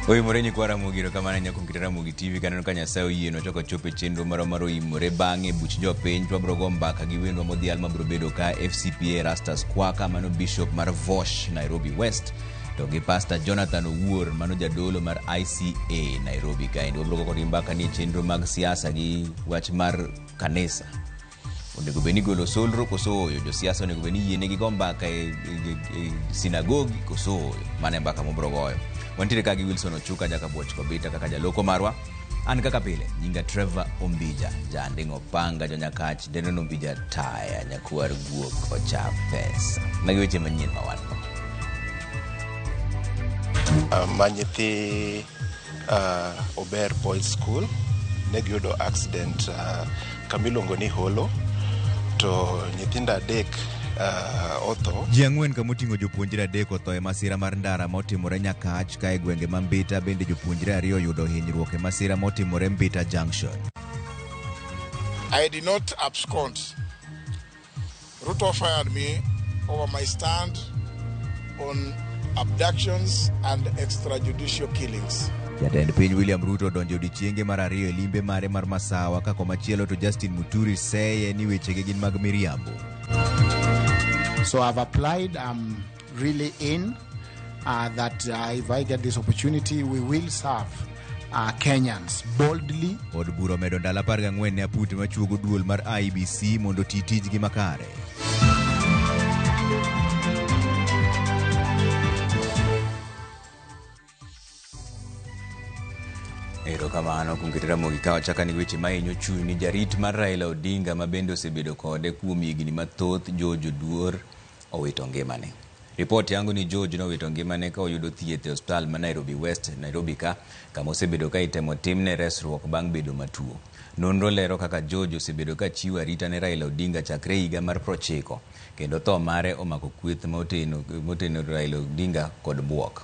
Oimore nyikwa Ramogi erokamano ahinya kuom keto Ramogi TV kaneno ka Nyasaye oyie nochako chopo e chenro marwa mar oimore bang'e buch jopiny to wabiro go mbaka gi wendwa modhial mabiro bedo ka FCPA Erastus Kwaka mano Bishop mar Vosh Nairobi West to gi Pastor Jonathan Owuor mano jadolo mar ICA Nairobi kaendi wabiro go kodgi mbaka ni e chenro mag siasa gi wach mar kanisa onego bed ni igolo solro koso ooyo josiasa onego bed ni yienegi go mbaka e, e, e, sinagogi koso ooyo mano e mbaka mobro goyo wantiere ka gi wilson ochuka jakabuoch kobita kaka jaloko marwa an kaka pile nyinga trevor ombija janding opanga jonyakach denon ombija taya nyakwar guok ocha pesa magi weche manyien ma wan go Ma nyithi Ober Boys School ne giyudo accident kama iluongo ni Holo to nyithindo adek otho. Ji ang'wen kama oting'o jopuonjre adek otho e masira mar ndara motimore Nyakach ka e gwenge ma Mbita bende jopuonjre ariyo oyudo hinyruok e masira motimore Mbita Junction. I did not abscond. Ruto fired me over my stand on abductions and extrajudicial killings. Jatend piny William Ruto odonjo odiechienge mar ariyo e limbe mare mar Masawa ka komachielo to Justin Muturi seye ni wechege gin mag miriambo. So I've applied, I'm really in that if I get this opportunity, we will serve Kenyans boldly. Od bura omedo ndalo 14 ne aput machuogo duol mar IEBC mondo oti tijgi makare. Erokamano kuom keto Ramogi ka wachaka ni weche mahinyo chuny ni jarit mar Raila Odinga ma bende osebedo kode kuom higni mathoth George Oduor owito ngimane. Ripot yango ni George nowito ngimane ka oyudo thieth e osiptal ma Nairobi West, Nairobi ka, kama osebedo ka itemo timne resruok bang' bedo matuo. Nonro lero kaka George osebedo ka chiwo arita ne Raila Odinga chakre higa mar 90, kendo tho mare omako kweth moteno Raila Odinga kod buok.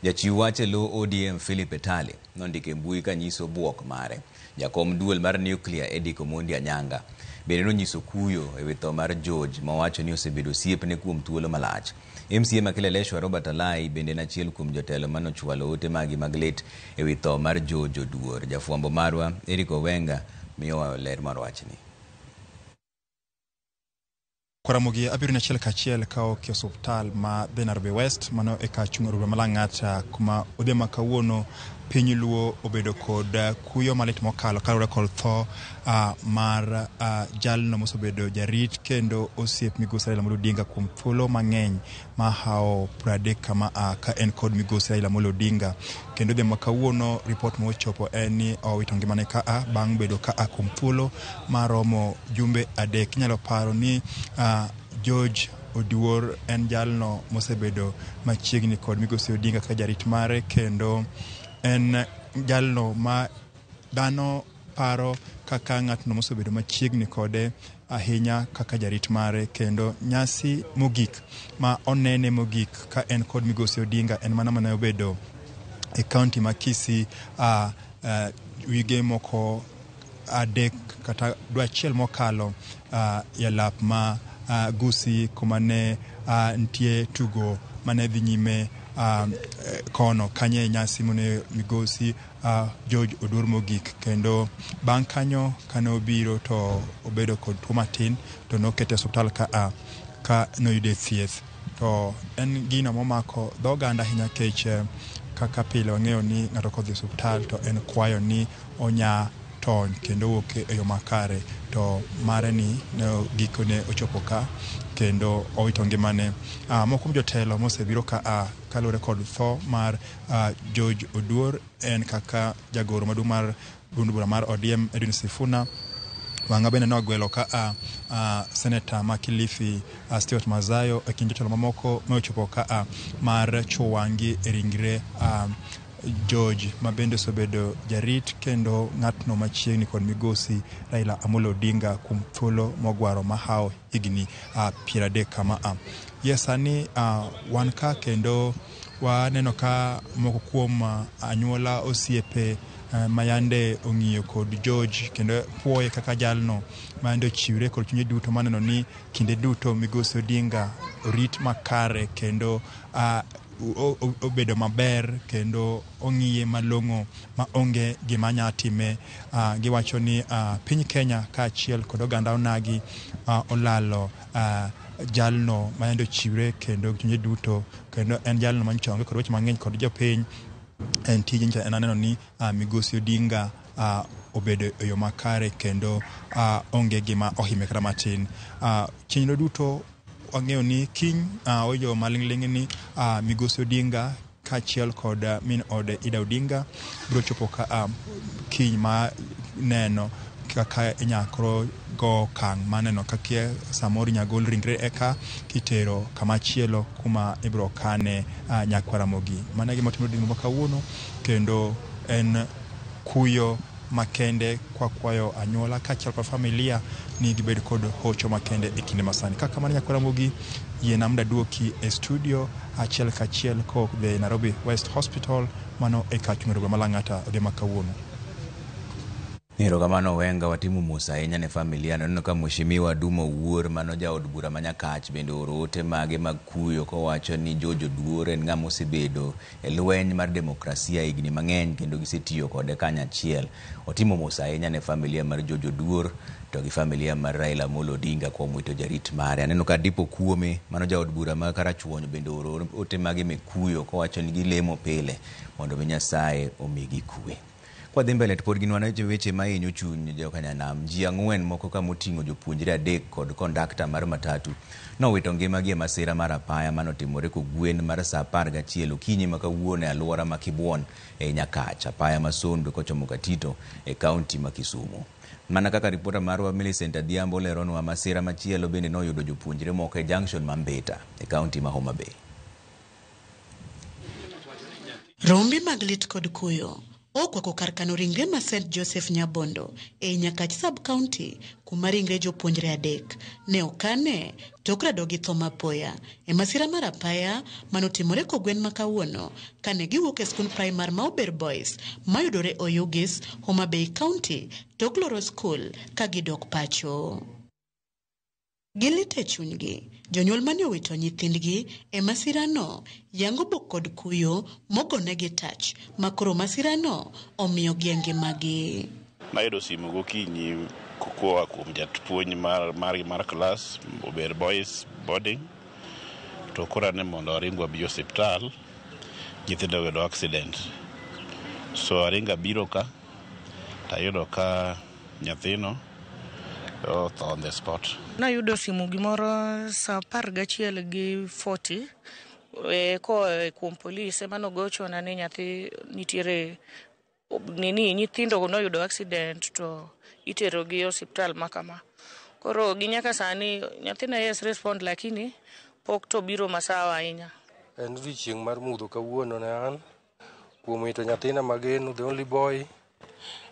Jachiw wach e lo ODM Philip Etale nondiko e mbui kanyiso buok mare. Jakom duol mar Nuclear Eric Omondi Anyanga bende nonyiso kuyo e wi tho mar George mowacho ni osebedo osiepne kuom thuolo malach. MCA ma Kileleshwa Robert Alai bende en achiel kuom jotelo manochwalo ote magi mag lit e wi tho mar George Oduor. Jafwambo marwa Eric Owenga miyowa ler mar wachni. Ramogi abiro achiel kachiel ka ok e osuptal ma dhi Nairobi West mano e kar chung' od bura ma Lang'ata kuma odhiambo ma kawuono piny Luo obedo kod kuyo malit mokalo kaluwore kod tho mar jalno mosebedo jarit kendo osiep migosi Raila Amolo Odinga kuom thuolo mang'eny mahawo 30 kama a ka en kod migosi Raila Amolo Odinga. Kendo odhiambo ma kawuono ripot mochopo en ni owito ngimane ka a bang' bedo ka a kuom thuolo maromo jumbe adek. Inyalo paro ni George Oduor en jalno mosebedo machiegni kod migosi Odinga kaka jarit mare kendo en jalno ma dhano paro kaka ng'atno mosebedo machiegni kode ahinya kaka jarit mare kendo nyasi mogik ma onene mogik ka en kod migosi Odinga en mana mane obedo e kaunti ma Kisii wige moko adek kata dwe achiel mokalo e lap ma Gusii kuma ne nitie tugo mane dhi nyime kono kanyo e nyasi mane migosi George Oduor mogik kendo bang' kanyo kane obiro to obedo kod tuo matin to nokete e osiptal ka ka noyude thieth to en gino momako dho oganda ahinya kech kaka pile wang'eyo ni ng'ato kodhi e osiptal to en kwayo ni onya tony kendo owuok e yo makare to mare ni ne gikone ochopo ka kendo owito ngimane. Moko kuom jotelo mosebiro ka a kaluwore kod tho mar George Oduor en kaka jagoro maduong' mar duond bura mar ODM Edwin Sifuna. Wang'a bende nogwelo ka a seneta ma Kilifi Stuart Mazayo e kind jotelo mamoko ma ochopo ka a mar chuo wang'gi e ringre George ma bende osebedo jarit kendo ng'atno machiegni kod migosi Raila Amolo Odinga kuom thuolo mogwaro mahawo higni 30 kama a. Ye sani wan ka kendo waneno ka moko kuom anyuola osiepe ma yande ong'iyo kod George kendo puoye kaka jalno ma yande ochiwre kod chunye duto maneno ni kinde duto migosi Odinga orit makare kendo obedo maber kendo ong'iye malong'o ma onge gima nya time. Giwacho ni piny Kenya kaachiel kod oganda onagi olalo jalno mayande ochiwre kendo chunye duto, kendo en jalno manyocha onge kod weche mang'eny kod jopiny. En tije nyocha en aneno ni migosi Odinga obedo e yo makare kendo onge gima ohime kata matin. Chenro duto wang'eyo ni kiny oyo maling'ling' ni migosi Odinga kaachiel kod min ode Ida Odinga biro chopo ka kiny ma neno kaka inya koro go okang' mar neno kaka samoro inya gol ringre eka kitero kama chielo kuma ibiro kane nyakwar Ramogi. Mano e gima timore odiechieng' ma kawuono, kendo en kuyo makende kwakwayo anyuola kaachiel kod familia ni gibed kod hocho makende e kinde masani. Kaka kamano nyakwar Ramogi, yiena mondo aduoki e studio achiel kachiel kowuok the Nairobi West Hospital, mano e kar chung' ma Lang'ata odhiambo ma kawuono. Erokamano Wenga, watimo mos ahinya ne familia. Naneno ka Mheshimiwa Duma Owuor mano jaod bura ma Nyakach bende ooro ote mage mag kuyo kowacho ni George Oduor en ng'ama osebedo e lweny mar demokrasia higni mang'eny kendo gisetiyo kode kanyachiel. Otimo mos ahinya ne familia mar George Oduor to gi familia mar Raila Amolo Odinga kuom wito jarit mare. Aneno ka Dipo Kuome mano jaod bura ma Karachuonyo bende ooro ote mage mek kuyo kowacho ni gilemo pile mondo mi Nyasaye omigi kwe. Kwadhi mbele to pod gin wana weche mahinyo chuny jokanyanam. Ji 4 moko ka moting'o jopuonjre 3 kod kondakta mar matatu nowito ngimagi e masira mar apaya manotimore kogwen mar saa 11 okinyi ma kawuono e alwora ma Kibwon e Nyakach, apaya ma Sondu kochomo Katito e kaunti ma Kisumu. Mana kaka ripota marwa Millicent Adhiambo leronwa, masira machielo bende noyudo jopuonjre moko e junction ma Mbita e kaunti ma Homa Bay. Rombe mag lit kod kuyo okwako kar kano ringre ma St. Joseph Nyabondo ei Nyakach Sub-County kuma ringre jopuonjre 3 ne okane tok rado gi tho mapoya e masira mar apaya manotimore kogwen ma kawuono kane giwuok e skund primar ma Ober Boys mayudore Oyugis, Homa Bay County tok loro skul ka gidok pacho. Gilit e chunygi, jonyuol mane owito nyithindgi e masirano yango bok kod kuyo mogonegi tach makoro masirano omiyogi e ngimagi. Nayudo simu gokinyi koa kuom japuonj mar klas Ober Boys boarding, to koro ne mondo aring wabi osiptal, nyithindo oyudo accident. So aringo abiro ka tayudo ka nyathino otho on the spot. Nayudo simu gimoro saa 11:40 koa kuom polis ema nogochona ni nyathi nitiere nini nyithindo noyudo accident to iterogi e osiptal ma kama. Koro gi nyaka sani nyathina yes respond lakini pok to biro masawa ahinya. En odiochieng' mar mudho kawuono ne an kuom wito nyathina mageno, the only boy,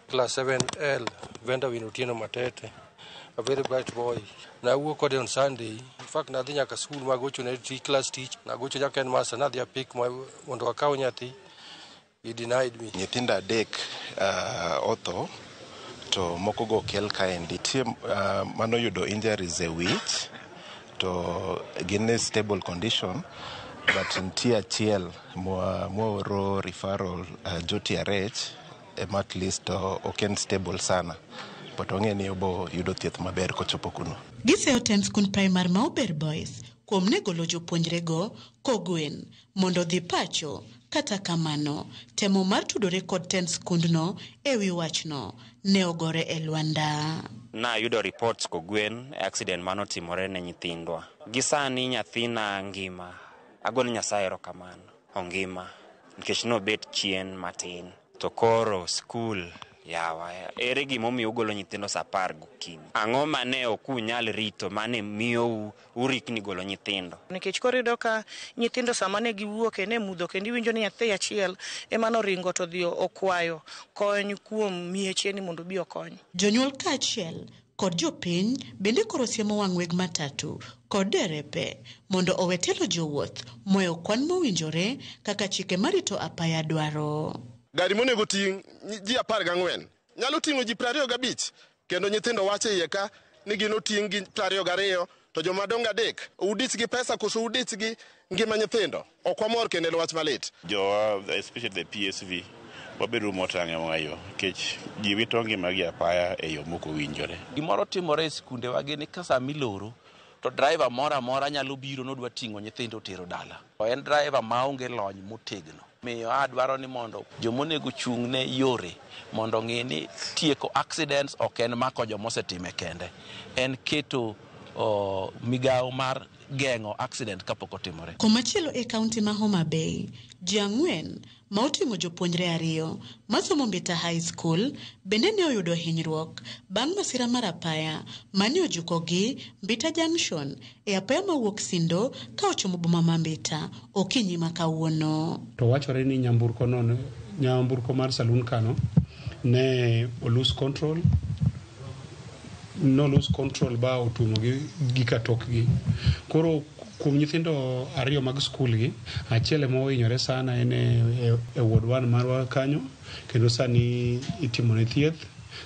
class 7L, Vendawin Otieno Matete, a very bright boy. Nawuok kode on Sunday. In fact, nadhi nyaka school magocho ne class teach, nagocho nyaka headmaster, nadhi apik mondo akaw nyathi. He denied me. Nyithindo 3 otho to moko go okel kaendi. Nitie manoyudo injuries e wich to gin e stable condition, but nitie achiel mwaoro referral JTRH ema at least ok en stable sana, but wang'e ni obo yudo thieth maber kochopo kuno. Giseyo tend skund primar ma Ober Boys kuom ne golo jopuonjrego kogwen mondo dhi pacho. Kata kamano, temo mar tudore kod tend skundno e wi wachno ne ogore e lwanda. Nayudo reports kogwen accident manotimore ne nyithindwa. Gi sani nyathina ngima, agone Nyasaye erokamano, ongima nikech nobet chien matin. To koro skul yawa, ere gimomiyo ugolo nyithindo saa 10 gokinyi? Ang'o mane ok unyal rito mane miyou urikni golo nyithindo? Nikech koro iyudo ka nyithindo sama ne giwuok ne mudho kendo iwinjo ni nyathi achiel ema noringo to odhi okwayo kony kuom mieche ni mondo obi okony. Jonyuol kaachiel kod jopiny bende koro siemo wang' weg matatu kod derepe mondo owe telo jowuoth moyo kwan mowinjore kaka chike marito apaya dwaro. Gari monego ting' ji 14 nyalo ting'o ji 25, kendo nyithindo wacho iye ka ni gin oting' gi 22 To joma dongo 3 udich gi pesa koso udich gi ngima nyithindo? Ok wamor kendo en wach malit. Jowa, especially the PSV, wabedo motang' e wang'ayo nikech ji wito ngimagi apaya e yo mok owinjore. Gimoro timore e skundewa gi ni ka sama iloro to driver moro amora nyalo biro nodwa ting'o nyithindo tero dala. En driver maonge lony motegno. Miyo adwaro ni mondo jomonego chung' ne yore mondo ong'e ni tieko accidents ok en mako jomosetime kende. En keto migawo mar geng'o accident kapok otimore. Komachielo e kaunti ma Homa Bay, ji 4 ma oting'o jopuonjre 2 masomo Mbita High School bende ne oyudo hinyruok bang' masira mar apaya mane ojukogi Mbita Junction e apaya mawuok Sindo ka ochomo boma ma Mbita okinyi ma kawuono. To wachore ni nyamburko mar saloon kano ne o lose control. No lose control ba otumo gi katokgi. Koro kuom nyithindo 2 mag skul gi, achiel ema ohinyore sana en e ward 1 marwa kanyo, kendo sani itimone thieth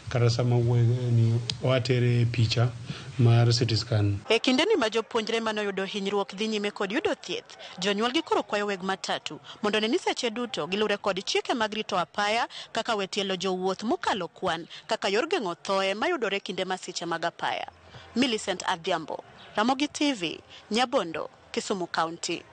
kata sama wuoyo ni oatere picha mar CT scan. E kindeni ma jopuonjre mane oyudo hinyruok dhi nyime kod yudo thieth, jonyuolgi koro kwayo weg matatu mondo one ni seche duto gilure kod chike mag rito apaya kaka we tielo jowuoth mokalo kwan kaka yor geng'o thoe mayudore kinde masiche mag apaya. Millicent Adhiambo, Ramogi TV, Nyabondo, Kisumu County.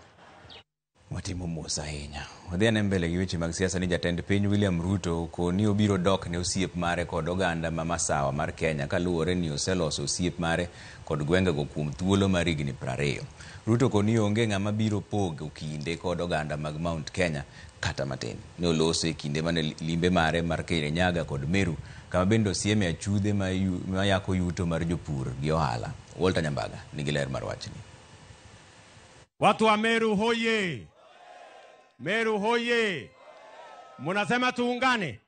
Watimo mos ahinya. Wadhi ane mbele gi weche mag siasa ni jatend piny William Ruto okoni obiro dok ne osiep mare kod oganda ma masawa mar Kenya kaluwore ni oseloso osiep mare kod gwengego kuom thuolo mar higni 20. Ruto okoni onge ng'ama biro pogo kinde kod oganda mag Mount Kenya kata matin. Ne oloso e kinde mane limbe mare mar Kirinyaga kod Meru kama bende osieme achudhe ma yako yuto mar jopur gi ohala. Walter Nyambaga nigi ler mar wachni. Watu wa Meru hoye! Meru hoye! Munasema tuungane.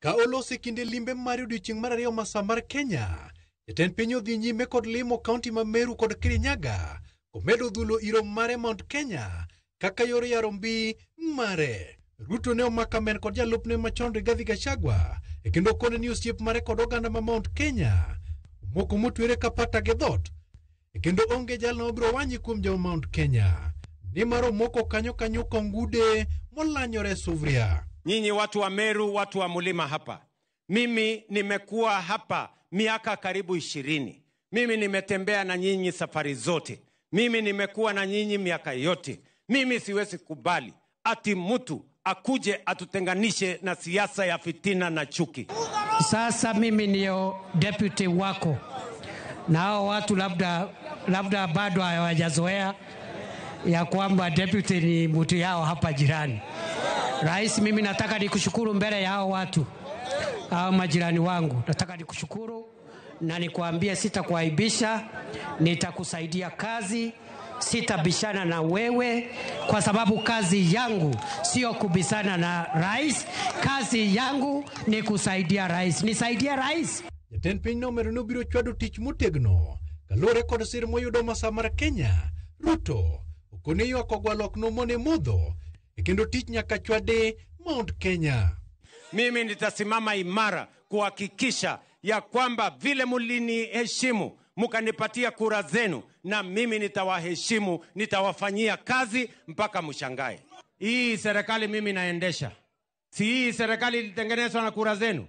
Ka olosi kinde limbe mar odiochieng' mar 2 masaa mar Kenya, jatend piny odhi nyime kod limo kaunti ma Meru kod Kirinyaga, komedo dhulo iro mare Mount Kenya kaka yor yaro mbi mare. Ruto ne omako amen kod jalupne machon Rigathi Gachagua e kendo okone ni osiep mare kod oganda ma Mount Kenya moko motwere ka pata gi dhot, e kendo onge jalno mabiro wanyi kuom jo Mount Kenya nimar omoko kanyo kanyo kongude molanyore sufuria. Nyinyi watu wa Meru, watu wa mulima hapa, mimi nimekuwa hapa miaka karibu 20. Mimi nimetembea na nyinyi safari zote. Mimi nimekuwa na nyinyi miaka yote. Mimi siwezi kubali ati mtu akuje atutenganishe na siasa ya fitina na chuki. Sasa mimi ndio deputy wako, na hao watu labda bado hawajazoea ya kwamba deputy ni mtu yao hapa jirani. Rais, mimi nataka nikushukuru mbele ya hao watu, hao majirani wangu. Nataka nikushukuru na nikuambie sitakuaibisha, nitakusaidia kazi, sitabishana na wewe kwa sababu kazi yangu sio kubishana na rais, kazi yangu ni kusaidia rais. Nisaidie rais. Jatend piny nomedo ni obiro chwado tich motegno kaluwore kod sir moyudo masaa mar Kenya. Ruto okone ywak ogwalo ok nomone modho e kendo tich nyaka chwade Mount Kenya. Mimi nitasimama imara kuhakikisha ya kwamba vile mliniheshimu mkanipatia kura zenu, na mimi nitawaheshimu, nitawafanyia kazi mpaka mshangae. Hii serikali mimi naendesha, si hii serikali ilitengenezwa na kura zenu?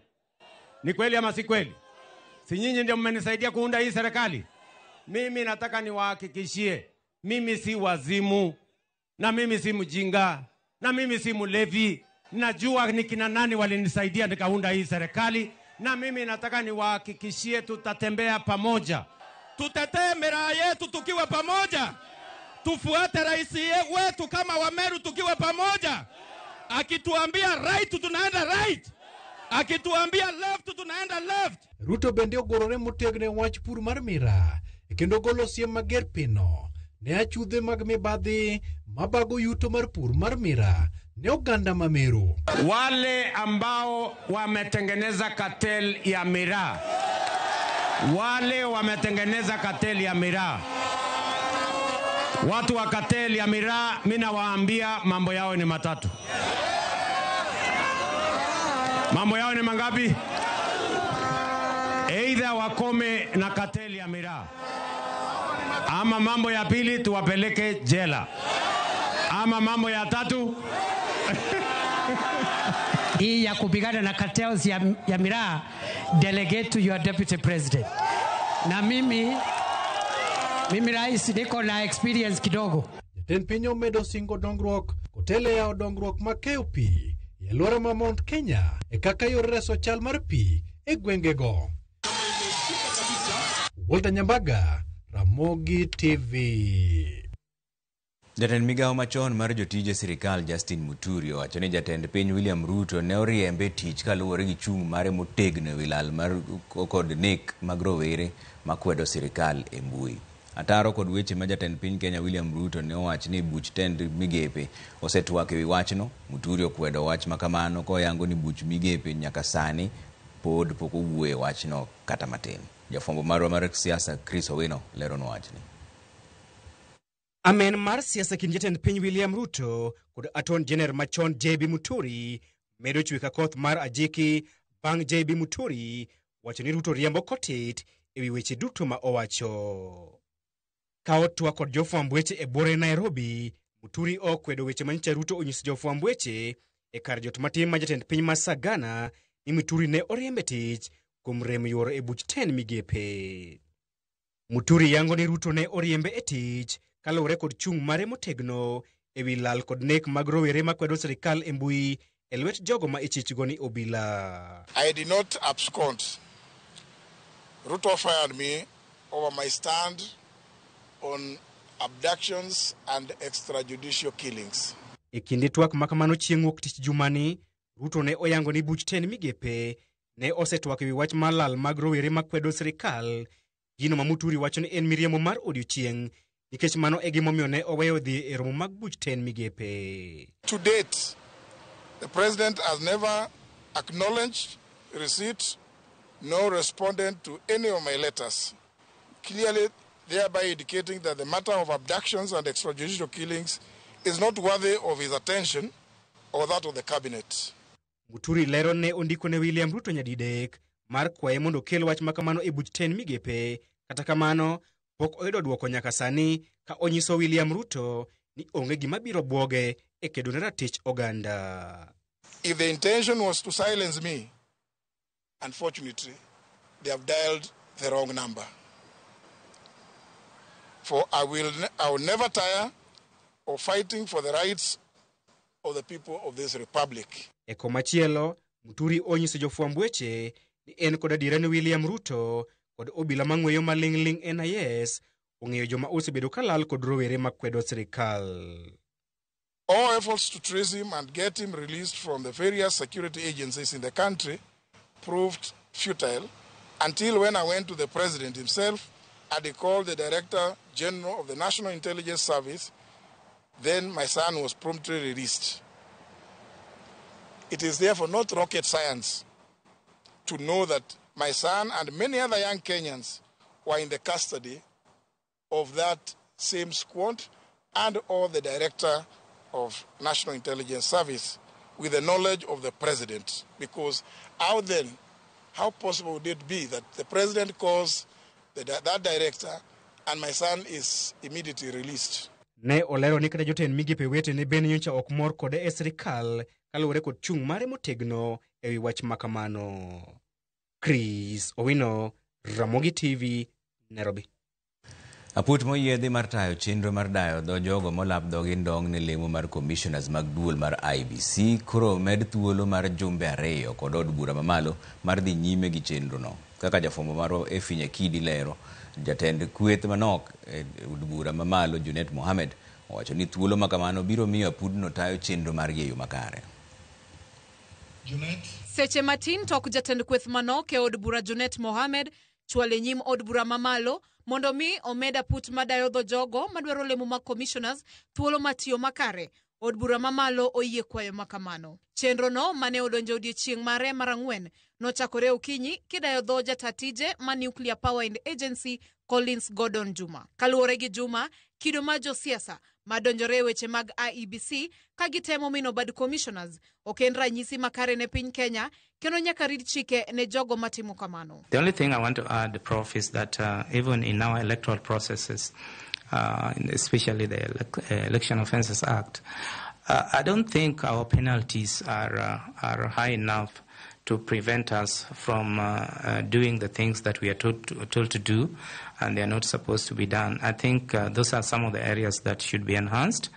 Ni kweli ama si kweli? Si nyinyi ndio mmenisaidia kuunda hii serikali? Mimi nataka niwahakikishie, mimi si wazimu, na mimi si mjinga, na mimi si mlevi. Najua ni kina nani walinisaidia nikaunda hii serikali, na mimi nataka niwahakikishie tutatembea pamoja. Tutetee miraa yetu tukiwa pamoja. Tufuate rais wetu kama Wameru tukiwa pamoja. Akituambia right tunaenda right. Akituambia left tunaenda left. Ruto bende ogorore motegno e wach pur mar miraa kendo golo siem mager pino ne achudhe mag mibadhi mabago yuto mar pur mar miraa ne oganda ma Meru. Wale ambao wametengeneza cartel ya miraa, wale wametengeneza cartel ya miraa, watu wa cartel ya miraa, mimi nawaambia mambo yao ni matatu. Mambo yao ni mangapi? Either wakome na cartel ya miraa, Ama mambo ya pili tuwapeleke jela. Ama mambo ya tatu Hii ya kupigana na cartels ya miraa, delegate to your deputy president. Na mimi rais niko na experience kidogo. Jatend piny omedo singo dongruok kotelo e yawo dongruok mag keyo pi e alwora ma Mount Kenya e kaka yor reso chal mar pi e gwengego. Walter Nyambaga, Ramogi TV. Jatend migawo machon mar jotije sirikal Justin Muturi owacho ni jatend piny William Ruto ne oriembe e tich kaluwore gi chung' mare motegno ewi lal mar kod nek mag rowere makwedo sirikal e mbui. Ataro kod weche ma jatend piny Kenya William Ruto ne owacho ni buch tend migepe osetwak ewi wachno. Muturi okwedo wach makamano koyango ni buch migepe nyaka sani pod pok owuoyo e wachno kata matin. Jafwambo marwa mar siasa Chris Owino leronwa wachni. Amen mar siasa kind jatend piny William Ruto kod Attorney General machon JB Muturi medo chwe ka koth mar ajiki bang' JB Muturi wacho ni Ruto riembo kotit ewi weche duto ma owacho. Ka otwak kod jofwamb weche e buore Nairobi, Muturi okwedo weche manyicha Ruto onyiso jofwamb weche e kar jot matin ma jatend piny ma Sagana ni Muturi ne oriembe tich kuom rem yuoro e buch tend migepe. Muturi yango ni Ruto ne oriembe e tich kaluwore kod chung' mare motegno ewi lal kod nek mag rowere makwedo sirikal e mbui e lwet jogo ma ichichgo ni obila. I did not abscond. Ruto fired me over my stand on abductions and extrajudicial killings. E kinde twak makamano chieng' wuok tich jumani, Ruto ne oyango ni buch tend migepe ne osetwak ewi wach mar lal mag rowere makwedo sirikal, gino ma Muturi wacho ni en miriambo mar odiochieng' nikech mano e gimomiyo ne oweyo dhi e romo mag buch tend migepe. To date, the president has never acknowledged receipt nor responded to any of my letters, clearly thereby indicating that the matter of abductions and extrajudicial killings is not worthy of his attention or that of the cabinet. Muturi lero ne ondiko ne William Ruto nyadidek mar kwaye mondo okel wach makamano e buch tend migepe. Kata kamano, pok oyudo dwoko nyaka sani ka onyiso William Ruto ni onge gima biro bwoge e kedo ne ratich oganda. If the intention was to silence me, unfortunately, they have dialed the wrong number. For I will never tire of fighting for the rights of the people of this republic. E komachielo, Muturi onyiso jofwamb weche ni en kod adiera ni William Ruto kod obila mang'weyo maling'ling' NIS ong'eyo joma osebedo kalal kod rowere makwedo sirikal. All efforts to trace him and get him released from the various security agencies in the country proved futile until when I went to the president himself and he called the Director General of the National Intelligence Service. Then my son was promptly released. It is therefore not rocket science to know that my son and many other young Kenyans were in the custody of that same squad and or the Director of National Intelligence Service with the knowledge of the president. Because how then, how possible would it be that the president calls that director and my son is immediately released? Ne olero ni kata jotend migepe wetene bende nyocha ok mor kode e sirikal kaluwore kod chung' mare motegno ewi wach makamano. Chris Owino, Ramogi TV, Nairobi. Aput moyiedhi mar tayo chenro mar dayo dho jogo molap dhogi ndong' ne lemo mar commissioners mag duol mar IEBC koro med thuolo mar jumbe 2 kod od bura mamalo mar dhi nyime gi chenrono. Kaka jafwambo marwa Effie Nyakidi lero, jatend kweth manok e od bura mamalo Junet Mohamed owacho ni thuolo makamano biro miyo apudno tayo chenro margi e yo makare. Seche matin tok jatend kweth manok e od bura Junet Mohamed chwale nyim od bura mamalo mondo mi omed aput madayo dho jogo madwaro lemo mag commissioners thuolo matiyo makare. Od bura mamalo oyie kwayo makamano. Chenro no mane odonjo odiechieng' mare mar 4 nochakore okinyi kidayo dho jatatije ma Nuclear Power and Agency Collins Gordon Juma. Kaluwore gi Juma, kido mar josiasa madonjore e weche mag IEBC ka gitemo mino bad commissioners ok en ranyisi makare ne piny Kenya kendo nyaka rit chike ne jogo matimo kamano. The only thing I want to add, Prof, is that even in our electoral processes, especially the Election Offences Act, I don't think our penalties are high enough to prevent us from doing the things that we are told to do, and they are not supposed to be done. I think those are some of the areas that should be enhanced,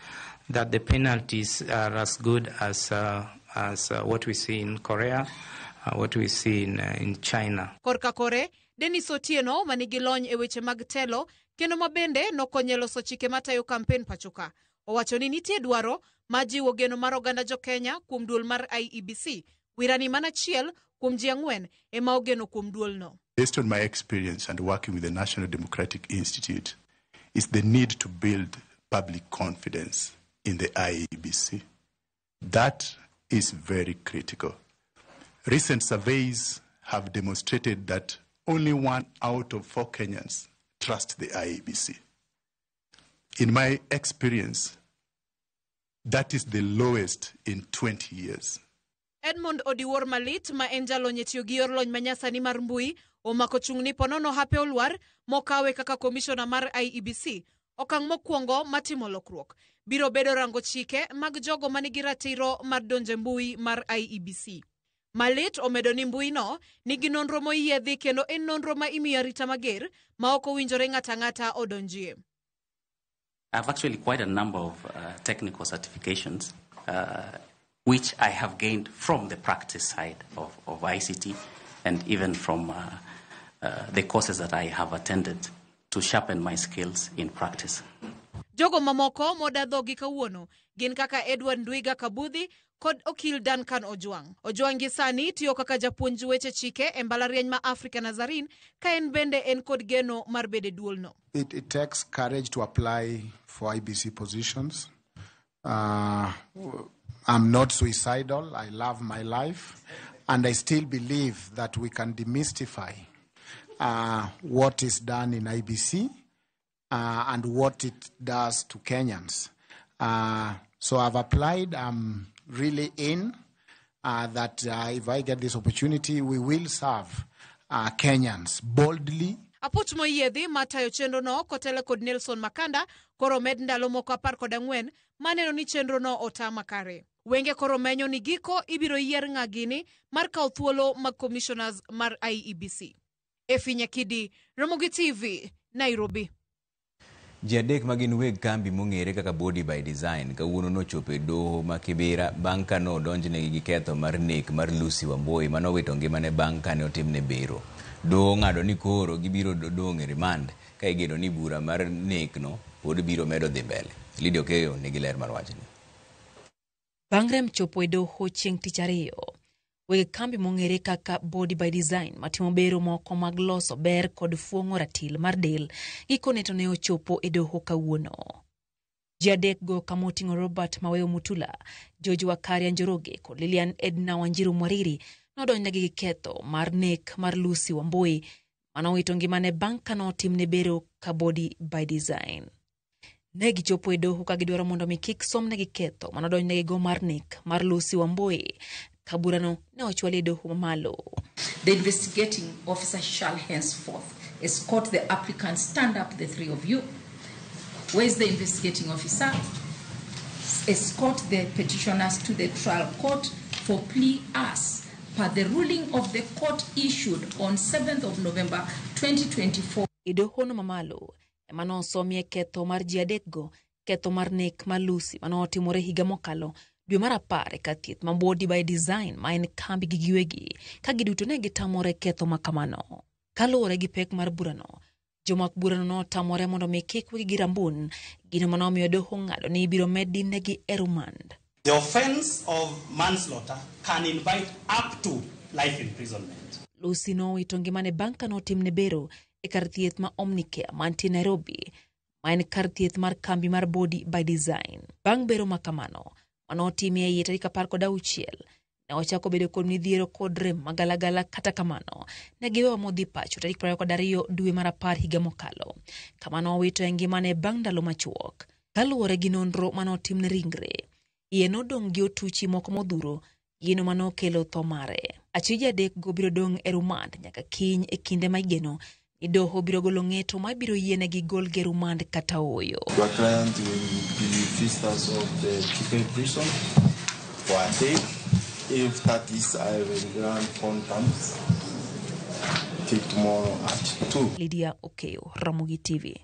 that the penalties are as good as what we see in Korea, what we see in China. Korka kore, Dennis Otieno manigi lony e weche mag telo kendo mabende nokonyo loso chike matayo kampen pachoka. Owacho ni nitie dwaro ma jiwo geno mar oganda jo Kenya kuom duol mar IEBC. Wirani mana achiel kuom ji 4 ema ogeno kuom duolno. Based on my experience and working with the National Democratic Institute, is the need to build public confidence in the IEBC. That is very critical. Recent surveys have demonstrated that only 1 out of 4 Kenyans trust the IEBC. In my experience, that is the lowest in 20 years. Edmond Odiwuor Malit ma en jalony e tiyo gi yor lony manyasani mar mbui omako chung' ni ponono hape olwar mokawe kaka komishona mar IEBC. Okang' mokwongo matimo lokruok biro bedo rango chike mag jogo manigi ratiro mar donjo e mbui mar IEBC. Malit omedo ni mbui no nigi nonro moyiedhi kendo en nonro ma imiyo arita mager ma ok owinjore ng'ato ang'ata odonjie. I've actually quite a number of technical certifications which I have gained from the practice side of ICT and even from the courses that I have attended to sharpen my skills in practice. Jogo mamoko moda dhogi kawuono gin kaka Edward Ndwiga Kabudhi kod okil Duncan Ojwang. Ojwang gi sani tiyo kaka japuonj weche chike e mbalariany ma Africa Nazarene ka en bende en kod geno mar bedo e duolno. It takes courage to apply for IBC positions. I'm not suicidal. I love my life. And I still believe that we can demystify what is done in IBC and what it does to Kenyans. So I've applied. I'm really in that if I get this opportunity, we will serve Kenyans boldly. Aput moyiedhi matayo chenrono kotelo kod Nelson Makanda koro med ndalo moko 14 maneno ni chenrono ota makare. Wenge koro menyo ni giko ibiro yier ng'agini mar kawo thuolo mag commissioners mar IEBC. Efi Nyakidi, Ramogi TV, Nairobi. Ji 3 ma gin weg kambi mong'ere kaka Body by Design kawuono nochopo e doho ma Kibera bang' ka nodonjnegi gi ketho mar nek mar Lucy Wambui manowito ngimane bang' kane otimne bero. Doho ong'ado ni koro gibiro dong' e remand ka igeno ni bura mar nekno pod biro medo dhi mbele. Lydia Okeyo nigi ler mar wachni. Bang' rem chopo e doho chieng' tich ariyo, weg kambi mong'ere kaka Body by Design matimo bero moko mag loso ber kod fuong'o ratil mar del gikone to ne ochopo e doho kawuono. Ji 3 go kama oting'o Robert Maweo Mutula, George Wakaria Njoroge kod Lilian Edna Wanjiru Mwariri nodonjnegi gi ketho mar nek mar Lucy Wambui manowito ngimane bang' ka notimne bero ka Body by Design. Ne gichopo e doho ka gidwaro mondo mi kik somnegi ketho manodonjnegi go mar nek mar Lucy Wambui. Ka burano ne ochwal e doho mamalo. The investigating officer shall henceforth escort the applicant. Stand up, the 3 of you. Where is the investigating officer? Escort the petitioners to the trial court for plea as per the ruling of the court issued on 7th of November 2024. E dohono mamalo ema nosomie ketho mar ji 3 go, ketho mar nek mar Lucy manotimore higa mokalo dwe mar 10 e kar thieth ma Body by Design ma en kambi gi giwegi ka giduto ne gitamore ketho ma kamano. Kaluwore gi pek mar burano, jomak burano notamore mondo mi kik wegi gi rambun, gino manomiyo doho ng'ado ni ibiro med negi e remand. The offense of manslaughter can invite up to life imprisonment. Lucy nowito ngimane bang' ka notimne bero e kar thieth ma Omnicare mantie Nairobi, ma en kar thieth mar kambi mar Body by Design. Bang' bero ma kamano manotimie iye tarik 16, ne ochako bedo kod midhiero kod rem magalagala. Kata kamano ne giwewa modhi pacho tarik 22 dwe mar 10 higa mokalo, kama nowito e ngimane bang' ndalo machuok. Kaluwore gi nonro mane otim ne ringre, iye nodong' gi otuchi moko modhuro, gino manokelo tho mare. Achije adekgo biro dong' e rumand nyaka kiny e kinde ma igeno ni doho biro golo ng'eto ma biro yienegi golgi e rumand kata ooyo. Your client will be visitors of the Chike prison for a day. If that is, I will grant phone terms till tomorrow at 2. Lydia Okeyo, Ramogi TV.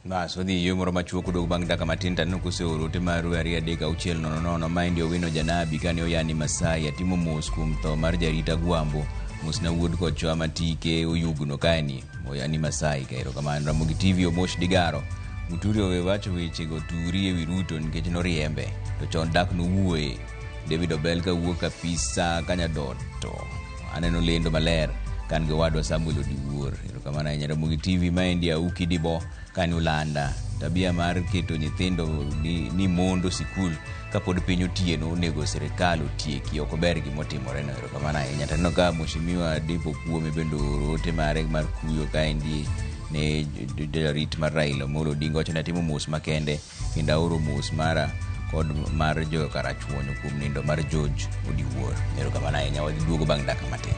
Bas, wadhi yo moro machuok odog bang' dakika matin to aneno koseoro ote maru 2 3 6 0 0. Maendi Owino Janabi kane oyani Masai atimo mos kuom tho mar jarit Agwambo. Mosna wuod kochwa matike oyugno kaeni oyani Masai ka erokamano. Ramogi TV Omosh Digaro. Muturi owe wacho wechego turi ewi Ruto nikech noriembe to chon dak nowuoye. David Obel kawuok Kapisa Kanyadoto. Aneno lendo maler kan gi owadwa Samuel Odiwuor. Erokamano ahinya Ramogi TV. Maendi Auki Dibo kani Ulanda. Tabia mar keto nyithindo ni mondo sikul kapod piny otieno onego sirikal otieki, ok ober gimotimore no. Erokamano ahinya. To aneno ka Mheshimiwa Dipo Kuome bende ooro ote mare mar kuyo kaendi ne jarit mar Raila Amolo Odinga, wacho ni atimo mos makende kendo aoro mos mara kod mar jo Karachuonyo kuom nindo mar George Odiwuor. Erokamano ahinya. Wadhi duogo bang' dakika matin.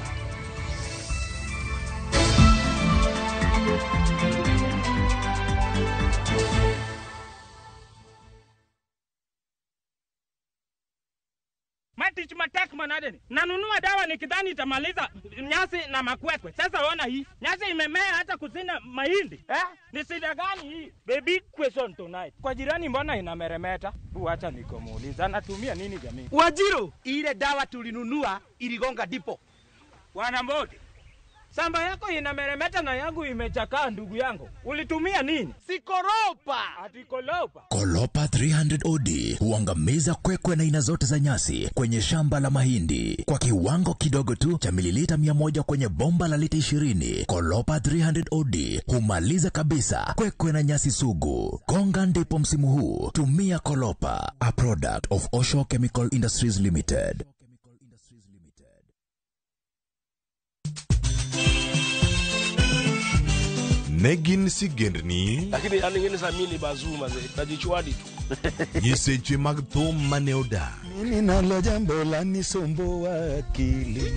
Ma tich matek manade ni? Nanunua dawa nikidhani itamaliza nyasi na makwekwe. Sasa ona hii. Nyasi imemea hata kusina mahindi. Eh? Ni shida gani hii? Baby question tonight. Kwa jirani mbona inameremeta? Acha nikomuuliza anatumia nini jamii? Wajiro, ile dawa tulinunua iligonga dipo. Wanambote. Samba yako inameremeta na yangu imechakaa ndugu yangu. Ulitumia nini? Sikoropa. Ati kolopa. Kolopa 300 OD huangamiza kwekwe na aina zote za nyasi kwenye shamba la mahindi kwa kiwango kidogo tu cha mililita 100 kwenye bomba la lita 20. Kolopa 300 OD humaliza kabisa kwekwe na nyasi sugu. Gonga ndipo msimu huu. Tumia Kolopa, a product of Osho Chemical Industries Limited. Ne gin sigendni Lakini yani ngine sa mimi ni bazuu mazee, najichwadi tu. Nyiseche mag thum mane odak. Mimi nalo jambo la nisumbua akili.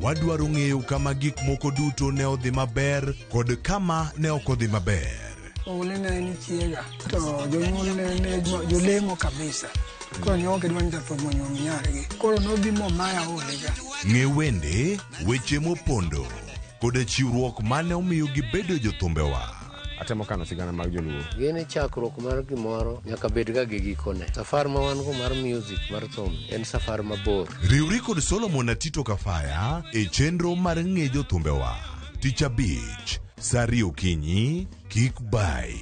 Wadwaro ng'eyo kama gik moko duto ne odhi maber kod kama ne ok odhi maber. Oule ne en chiega to jonyuol ne ne jolemo kabisa. Koro ne ok gidwa ni jathum onyuom nyargi. Koro nobi momaya olega. Ng'e wende, weche mopondo kod chiwruok mane omiyo gibedo jothumbewa. Atemo kano sigana mag joluo. Gini chakruok mar gimoro nyaka bed ga gi gikone. Safar ma wan go mar music mar thum en safar mabor. Riwri kod Solomon Atito Kafaya e chenro mar ng'e jothumbewa. Tich abich, saa ariyo okinyi, kik bai.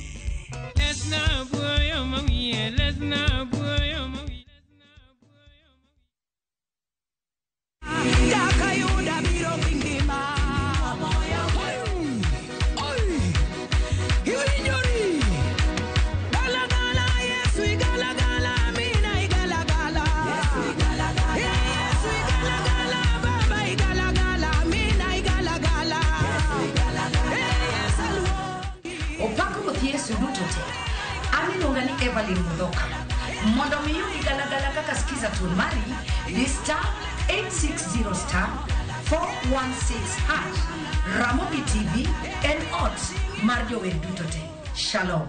Opak Ruoth Yesu duto te. An iluonga ni Evelyn Mudhoka. Mondo mi iyud galagala kaka skiza tune mari, di star 860 star 416 hash. Ramogi TV en ot mar jower duto te. Shalom.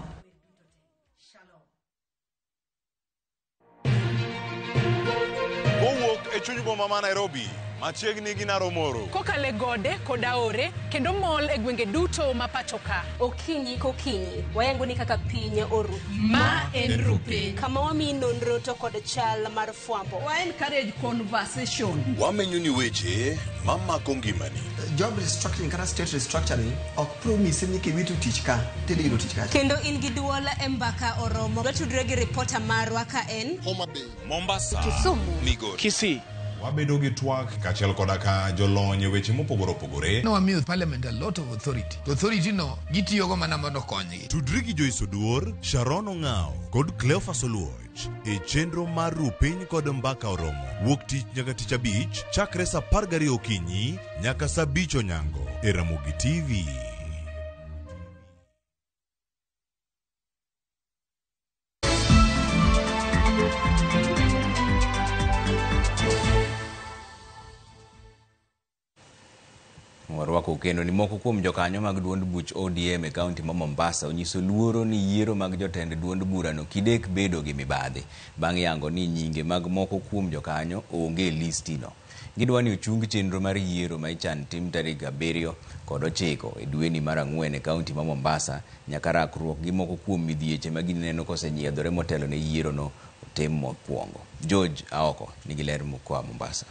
Kowuok e chuny boma ma Nairobi, machiegni gi Naromoro. Kokalo e gode kod aore kendo mol e gwenge duto ma pacho ka. Okinyi kokinyi, wayango ni kaka piny oru. Ma en Rupiny. Kama wamiyi nonro to kod chal mar fwambo. Wa encourage conversation. Wamenyo ni weche mamako ngimani. Job restructuring kata state restructuring ok promise ni kiwito tich ka tidhi yudo tich kacha. Kendo in gi duol e mbaka oromo. Watudre gi ripota marwa ka en Homa Bay, Mombasa, Kisumu, Migori, Kisii. Wabedo gi twak kaachiel koda ka jolony e weche mopogore opogore. No wamiyo parliament a lot of authority. To authority no gitiyogo mana mondo okonygi. Tudri gi Joyce Oduor, Sharon Ong'ao kod Cleophas Oluoch e chenro mar Rupiny kod Mbaka Oromo. Wuok tich nyaka tich abich chakre saa 12 okinyi nyaka saa 5 onyango e Ramogi TV. Rwako kendo ni moko kuom jokanyo mag duond buch ODM e kaunti ma Mombasa onyiso luoro ni yiero mag jotend duond burano kidek bedo gi mibadhi bang' yango ni nyinge mag moko kuom jokanyo onge e listino. Gidwa ni ochung chenro mar yiero ma ichan tim tarik 7 kod 9 e dweni mar 4 e kaunti ma Mombasa nyaka rakruok gi moko kuom midhieche ma gineno kosenyiedhore motelo ne yierono otim mokwongo. George Aoko nigi ler koa Mombasa.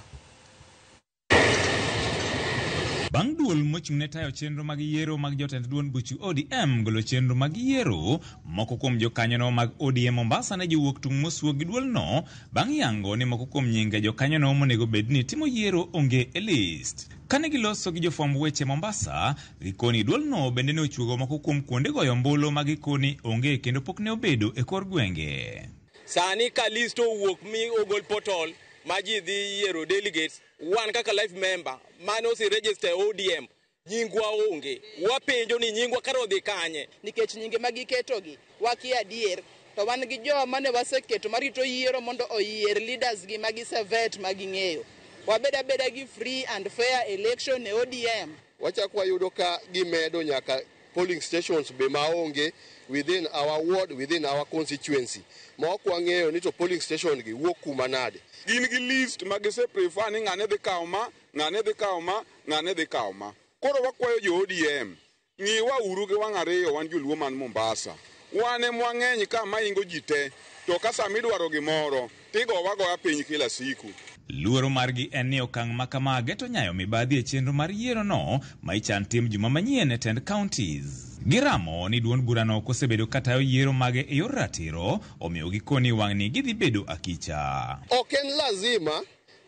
Bang' duol mochung' ne tayo chenro mag yiero mag jotend duond buch ODM golo chenro mag yiero, moko kuom jokanyono mag ODM Mombasa ne jowuok tung' mosuo gi duolno bang' yango ni moko kuom nyinge jokanyono monego bed ni timo yiero onge e list. Kane giloso gi jofwamb weche Mombasa, gikoni duolno bende ne ochuogo moko kuom kuonde goyo ombulu ma gikoni onge kendo pok ne obedo e kor gwenge. Sani ka list owuok mi ogol portal ma ji dhi yiero delegates, wan kaka life member mane ose register ODM, nyingwa onge. Wapenjo ni nyingwa kare odhi kanye? Nikech nyinge ma giketogi wakia adier, to wan gi joma ne waseketo marito yiero mondo oyier leaders gi ma gisevet ma ging'eyo. Wabed abeda gi free and fair election e ODM. Wachak wayudo ka gimedo nyaka polling stations be maonge within our ward, within our constituency. Ma ok wang'eyo ni to polling station gi wuok kuma nade. Gin gi list ma gise prefer ni ng'ane dhi kawo ma, ng'ane dhi kawo ma, ng'ane dhi kawo ma. Koro wakwayo jo ODM, ng'iwa uru gi wang' ariyo wan joluo man Mombasa. Wan ema wang'eny ka maingo ji te, to ka sama idwaro gimoro, tigowa agoya piny kila siku. Luoro margi en ni okang' ma kama geto nyayo mibadhi e chenro mar yierono ma ichan tim juma manyien e tend counties. Giramo ni duond burano ok osebedo ka tayo yiero mage e yor ratiro, omiyo gikoni wang'ni gidhi bedo akicha. Ok en lazima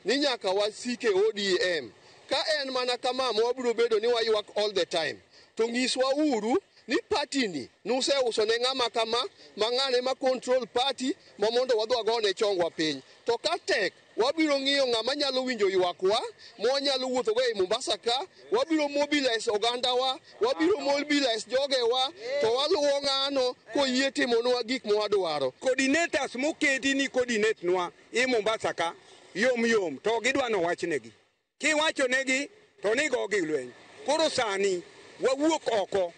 ni nyaka wasike ODM. Ka en mana kama ma wabiro bedo ni waywak all the time, to nyiswa uru ni party ni nuseuso ne ng'ama kama, ma ng'ane ma control party, ma mondo wadhi wagone chongwa piny. To ka tek, wabiro ng'iyo ng'ama nyalo winjo ywakwa, ma wanyalo wuothogo ei Mombasa ka, wabiro mobilize ogandawa, wabiro mobilize jogewa, to waluwo ng'ano koyie timonwa gik mwadwaro. Coordinators moketi ni coordinate nwa i Mombasa ka, yom yom, to gidwa nowachnegi. Kiwachonegi, to nigogi lweny. Koro sani, wawuok oko,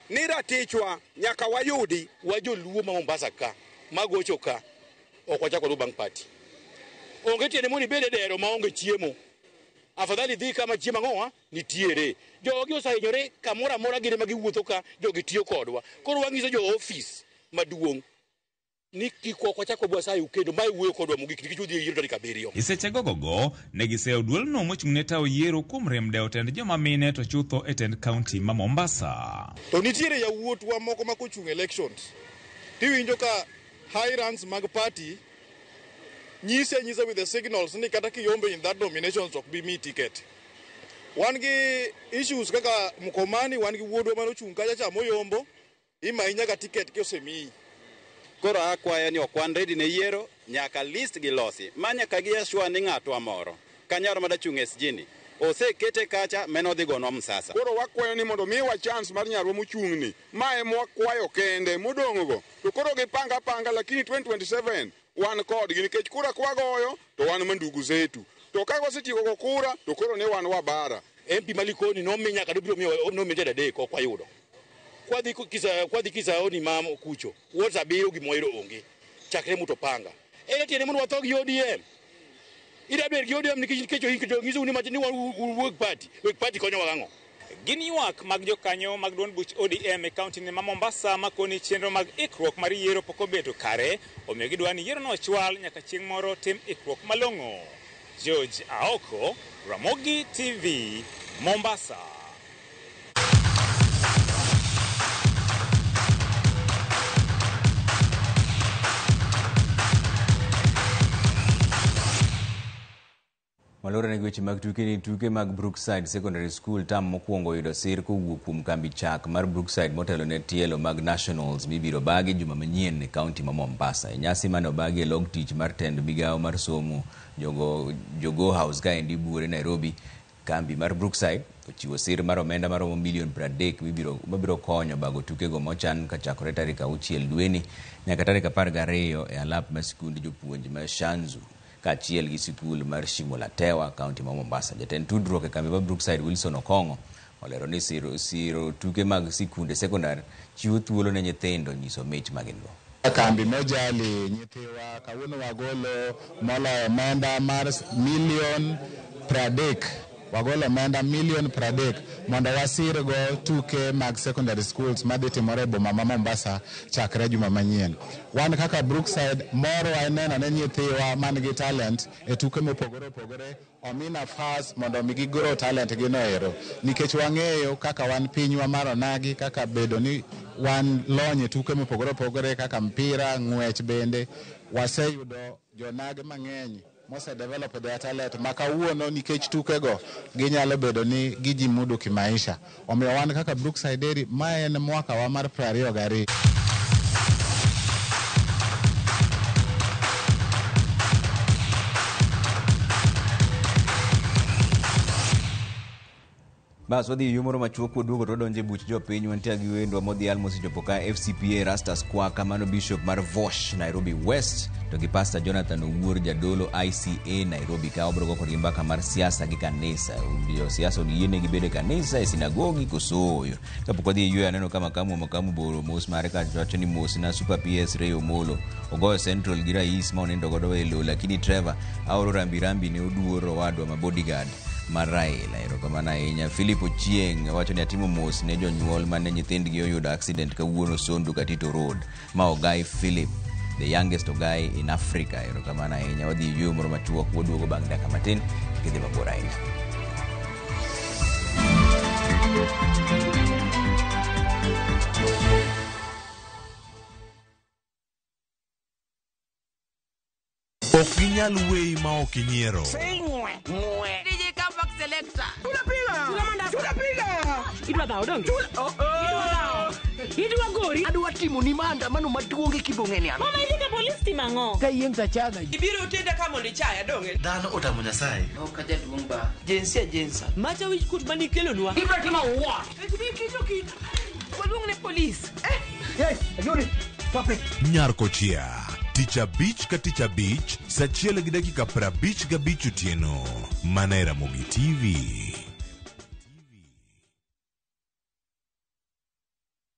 ni ratichwa nyaka wayudi. Wa joluo ma Mombasa ka, magocho ka, ok wachako luwo bang' party. Onge tiende mondo ibed e dero maonge chiemo. Afadhali dhi kama chiemo ang'owa nitiere. Jogi osehinyore kamoro amora gin ema giwuotho ka, jogi tiyo kodwa. Koro wang'iso jo ofis maduong' ni kik ok wachak wabwasayu kendo mae wuoyo kodwa mogik nikech udhi e yiero tarik 7. E seche gogogo, ne giseyo duolno mochung' ne tayo yiero kuom rem dewo tend joma mine to chutho e tend kaunti ma Mombasa. To nitiere yawuotwa moko ma kochung' elections, tiwinjo ka high ranks mag party nyise anyisa with the signals ni kata kiyombe in that nominations ok bi mi ticket. Wan gi issues kaka Mkomani, wan gi wuodwa mane ochung' kacha cha moyombo, imayi nyaka ticket kosemiyi. Koro akwayo ni ok wan ready ne yiero, nyaka list gi losi. Ma nyaka gi assure ni ng'atwa moro, kanyaro madachung' SG ni, osekete kacha meno dhi gonwa msasa. Koro wakwayo ni mondo miwa chance mar nyarwa mochung'ni. Ma ema wakwayo kende, modong'go. To koro gipanga panga, lakini 2027 wan kodgi nikech kura kwagoyo to wan mandugu zetu. To ka wasetieko go kura to koro ne wan wabara. MP Malikoni nomi nyaka dobiro miyo nomi ted adek ok wayudo. Kwadhi Kisaoni ma kucho, wards 7 gima wayudo onge. Chakre Mutopanga. Ere tiende mondo watho gi ODM? Ida ber gi ODM nikech nyiso ni ni wuog party. Weg party konyowa gang'o? Gin ywak mag jokanyo mag duond buch ODM e kaunti ma Mombasa makoni chenro mag ikruok mar yiero pok obedo kare, omiyo gidwa ni yierono ochwal nyaka chieng' moro tim ikruok malong'o. George Aoko, Ramogi TV, Mombasa. Malore ne weche mag tuke ni tuke mag Brookside Secondary School tam mokwongo yudo sir kowuok kuom kambi chak mar Brookside motelo ne tielo mag Nationals mibiro bagi juma manyien e kaunti ma Mombasa. E nyasi mane obagi e log tich mar tend migawo mar somo Jogo House kaendi buore Nairobi, kambi mar Brookside ochiwo sir mar omenda maromo milion 30 mabiro konyo bago tukego mochan kachakore tarik 6 dweni nyaka tarik 12 e alap mar sikund jopuonj ma Shanzu kaachiel gi sikul mar Shimo la Tewa, kaunti ma Mombasa. Jatend tudruok e kambi mar Brookside Wilson Okong'o Olero ni siro tuke mag sikunde sekondar chiwo thuolo ne nyithindo nyiso mich ma gin go. Kambi mojali nyithiwa kawuono wagolo moloyo omenda mar milion 30. Wagolo omenda milion 30 mondo wasirgo tuke mag secondary schools madhi timore e boma ma Mombasa chakre juma manyien. Wan kaka Brookside morwa en neno ne nyithiwa man gi talent e tuke mopogore opogore omi nafas mondo mi gi grow talent gi no ero, nikech wang'eyo kaka wan pinywa mar onagi kaka bedo ni wan lony e tuke mopogore opogore kaka mpira, ng'wech bende waseyudo jonage mang'eny mose develop their talent ma kawuono nikech tukego ginyalo bedo ni gijimudu kimaisha. Omiyo wan kaka Brookside Dairy ma en mwaka wa mar 22. Bas wadhi e moro machuok waduogo to wadonjo e buch jopiny. Wantie gi wendwa modhial mosechopo ka FCPA Rastas Kwaka, mano Bishop mar Vosh Nairobi West, to gi Pastor Jonathan Owuor jadolo ICA Nairobi ka wabiro go kodgi mbaka mar siasa gi kanisa. Josiasa oyienegi bedo e kanisa, e sinagogi koso ooyo. Kapok wadhi e yweyo aneno ka makamu boro mos mare ka wacho ni mos na Super PS Ray Omolo ogoyo Central gi rais ma onindo godo e lowo, lakini Trevor aoro rambi rambi ne oduor owadwa ma bodyguard mar Raila. Erokamano ahinya. Philip Ochieng wacho ni atimo mos ne jonyuol mane nyithindgi oyudo accident kawuono Sondu Katito Road ma Ogai Philip, the youngest Ogai in Africa. Erokamano ahinya. Wadhi e yweyo moro machuok, waduogo bang' dakika matin kidhi mabor ahinya. Ok ginyal weyi ma ok inyiero. DJ Comeback Selector. Idwa dhawo donge? Idwa dhawo. Idwa gori. Adwa timo ni maandamano maduong' e kibong'e ni an. Mama idhi ka polis timo ang'o? Ka yieng' tachaga. Ibiro tenda ka mondo ichaya donge? Dhano otamo Nyasaye. Ok ajaduong' ba. Jinsia jinsa. Macha wich kuot mane ikelonwa. Ibiro timo what? Kicho kit. Waluong ne polis. Yes, Ajuri. Stop it. Nyar Kochia. Tich abich ka tich abich, sa 1:55 otieno. Mana e Ramogi TV.